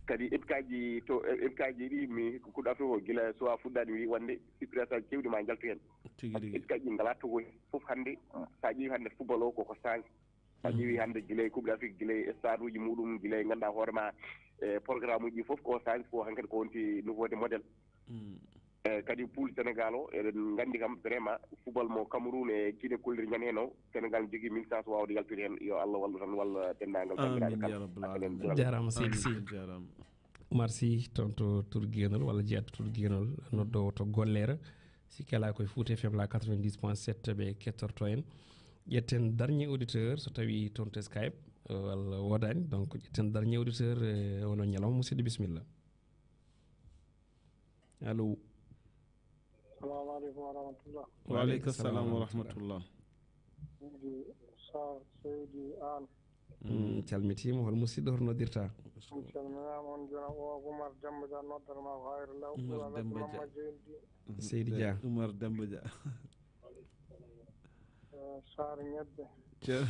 Kadi équipe aji to, équipe aji ɗi mi ko kuɗɗa to gila so a fuɗɗaani mi wonde surprise aji kewɗi ma njaltu heen. Tigi rigi. Équipe aji ngalaa to fof hannde, so a ƴeewi hannde football o koko chance. A ƴeewi hannde gila e Coupe d'Afrique, gila e stade uji muɗum, gila e ngannduɗaa hoore ma, e programme uji fof ko change ko hankadi ko wonti nouveauté modèle. Mm. E kadi poule Sénégal o, eɗen nganndi kam vraiment football mo Cameroun e Guinée kolliri ñande heen o, Sénégal ne jogii mille chance waawde yaltude heen. Yo Allah wallu tan, walla denndaangal banndiraaɓe kala. Amin ya rabbal alamin. Jaaraama seydi Sy. Amin, jaaraama. Oumar Sy toon to Tour Guénol, walla jeyaa to Tour Guénol, noddoowo to Gollere. Sikki alaa koye Fouta F M la quatre-vingt-dix point sept ɓe kettorto en. Ƴetten dernier auditeur, so tawii toon to Skype, eh, walla woodaani. Donc, ƴetten dernier auditeur, eh, onon ñalawma, musidɗo, bisimilla. Allo. Salamu aleykum wa rahmatullah. Wa aleykum salam wa rahmatullah. Seydi Sarr, Seydi Aan. Mm, calmitiima. Hol musidɗo, hoto noddirta? On calminaama, on njuuraama. O ko Oumar Demba Dia, noddatnoo ko Hayre Law. Oumar Demba Dia. Mamma Jeyni Dia. Seydi Dia. Oumar Demba Dia. Eh, Sarr Ñebbe. Ceer-,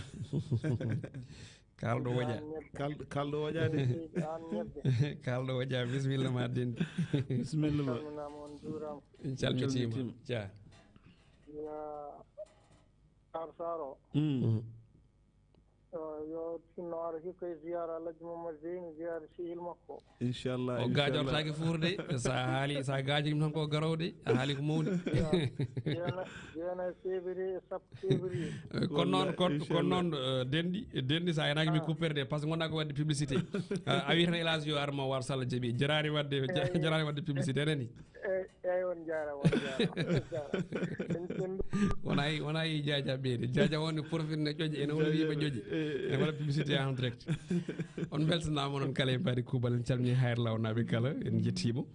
kaalɗo woƴa. Aan Ñebbe. Kaal-, kaalɗo woƴaade. Seydi Aan Ñebbe. Kaalɗo woƴa, bisimilla ma denndi. Bisimilla ma. On calminaama, on njuuraama. En calmitiima. Calmitiima. Dia. Ya Sarr Sarr o. Mm. Mm. Yo, yo tinno ara hikka e ziyaara Alhaji Mamadou Zeyni, ziyaara sehil makko. Inchallah, o inchallah. Gaajortaake fuur de, so a haali, so a gaajorii tan ko garoowo de, a haali ko mawni. Jeena-, jeenayi février e sappo février. Eh, kono noon, wallahi, kono, kono inchallah. Noon, eh, denndi, denndi, so a yanaaki mi, ah, coupere de, par ce que ngonɗaa ko waɗde publicité. Ah, a wii tan Elage yo ar mo war Sall jaɓi. Jaraani waɗde, ja-, eyi, jaraani waɗde publicité, a nani? Eyi, eyi, on njaaraama, on njaaraama. En, en wonaa e, wonaa e Jaaja ɓeyde. Jaaja wonde profil ne ƴoƴi, ene woni wiiɓe ƴoƴi. Jaaja, eh, eh. Ene waɗa publicité en direct. On mbeltanaama, onon kala e mbaadi kuuɓal. En calmini Hayre Law naaɓe kala, en njettii mo.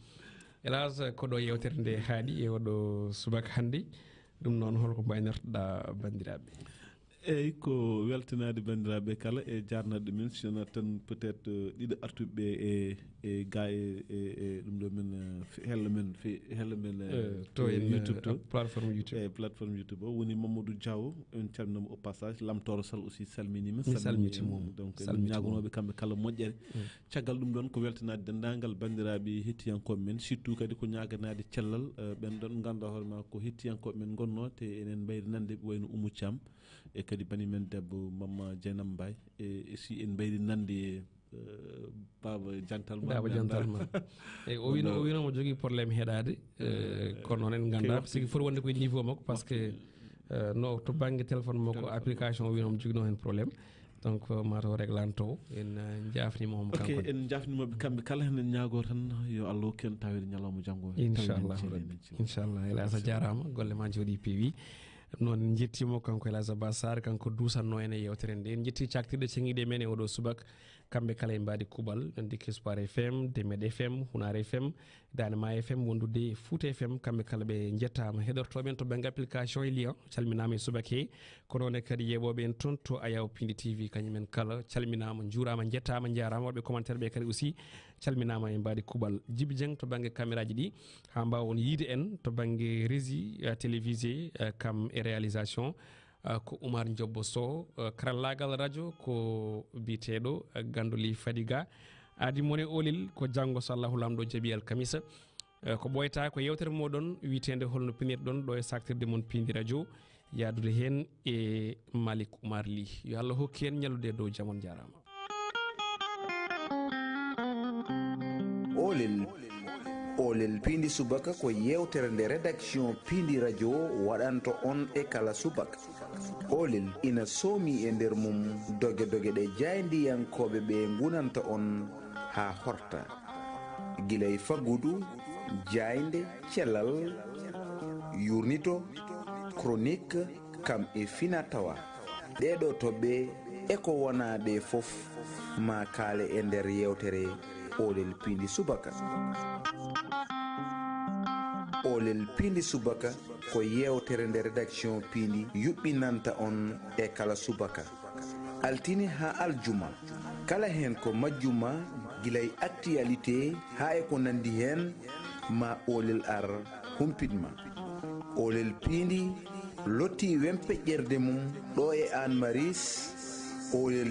Elage, ko ɗo yeewtere nde haaɗi e oɗo subaka hannde. Ɗum noon, holko mbaynortoɗaa banndiraaɓe? Eyyi, ko weltanaade banndiraaɓe kala e jaarnaade ɗumen, si wonaa tan peut-être, eh, ɗiɗo artuɓe e, e ga e, e, e ɗum ɗo men, eh, fe-, hello men, fe-, hello men, eh, Eh, to en, YouTube eh, to. Plateforme YouTube. Eh, plateforme YouTube o woni Mamadou Diaw, en calminamo au passage. Lamtoro Sall aussi salminima. Mi salmiti mo. Donc, en ñaagonooɓe kamɓe kala moƴƴere. Mm. Caggal ɗum ɗon, ko weltanaade denndaangal banndiraaɓe hettiyankooɓe men, surtout kadi ko ñaaganaade cellal, eh, ɓen ɗon ngannduɗaa hoore ma ko hettiyankooɓe men ngonnoo, te enen mbayri nande, wayno Oumou Thiam, e kadi bani men debbo Mamma Dieynaba Mbaye, e, e si en mbayri nande, eh, Baaba Jantal Man, Baaba Jantal Man. Eyyi, o wino, o wino mo jogii problème heɗaade, eh, kono noon en nganndaa, sigi foti wonde koye niveau makko, parce que, eh, no to bannge téléphone makko, application o wino mo joginoo heen problème. Donc, eh, mataw reglanto, en, eh, njaafnima omo. Ok, kanko ne. En njaafnima ɓe kamɓe kala, henen ñaagoo tan yo Allah hokku en taweede ñalawma janngo. Inchallah, taweede en rabbi. Inchallah, El Hadj a jaaraama, golle ma njooɗii peewi. Noon en njettiima kanko El Hadj Abbas Sarr, kanko duusanno en e yeewtere nde. En njetti caktirɗe ceŋiiɗe men e oɗo subak. Kamɓe kala e mbaadi kuuɓal, en ndikki Espoir F M, Demed F M, Hunaare F M, Daande Maayo F M, wondude e Fuuta F M, kamɓe kala ɓe njettaama. Heɗortooɓe en to bannge application e lien, calminaama e subaka he. Ko noon e kadi yeeɓooɓe en toon to Ayaw Pindi T V, kañum en kala calminaama, njuuraama, njettaama, njaaraama. Waɗɓe commentaire ɓe kadi aussi calminaama e mbaadi kuuɓal. Jibi Dieng to bannge caméra ji ɗi, haa mbaawa on yiide en to bannge régie, eh, télévisé, eh, kam e réalisation. Ah, ko Oumar Ndiobbo Sow, eh, karallaagal radio ko biyeteeɗo, eh, Gandoli Fadiga. Aadi Mone Olel ko janngo so Allahu Laamɗo jaɓi alkamisa. Eh, ko ɓooyata ko yeewtere mooɗon wiyeteende holno pinirɗon ɗo e saktirde mon Piindi Radio, yahdude heen e Malick Oumar Ly. Yo Allah hokku en ñallude e dow jam, on njaaraama. Olel. Olel Piindi Subaka ko yeewtere nde rédaction Piindi Radio waɗanta on e kala subaka. Olel ina soomi e nder mum doge doge ɗe jaayndiyankooɓe ɓe ngunanta on haa horta. Gila e faggudu, jaaynde, cellal, yuurnito, chronique, kam e fina tawa. Ɗee ɗoo toɓɓe e ko wonaa ɗee fof maa kaale e nder yeewtere Olel Piindi Subaka. Olel Piindi Subaka ko yeewtere nde rédaction Piindi yuɓɓinanta on e kala subaka. Altine haa aljuma. Kala heen ko majjuma, gila e actualité haa e ko nanndi heen, ma Olel ar humpit ma. Olel Piindi lottii wempeƴƴerde mum ɗo e Aan Maris. Olel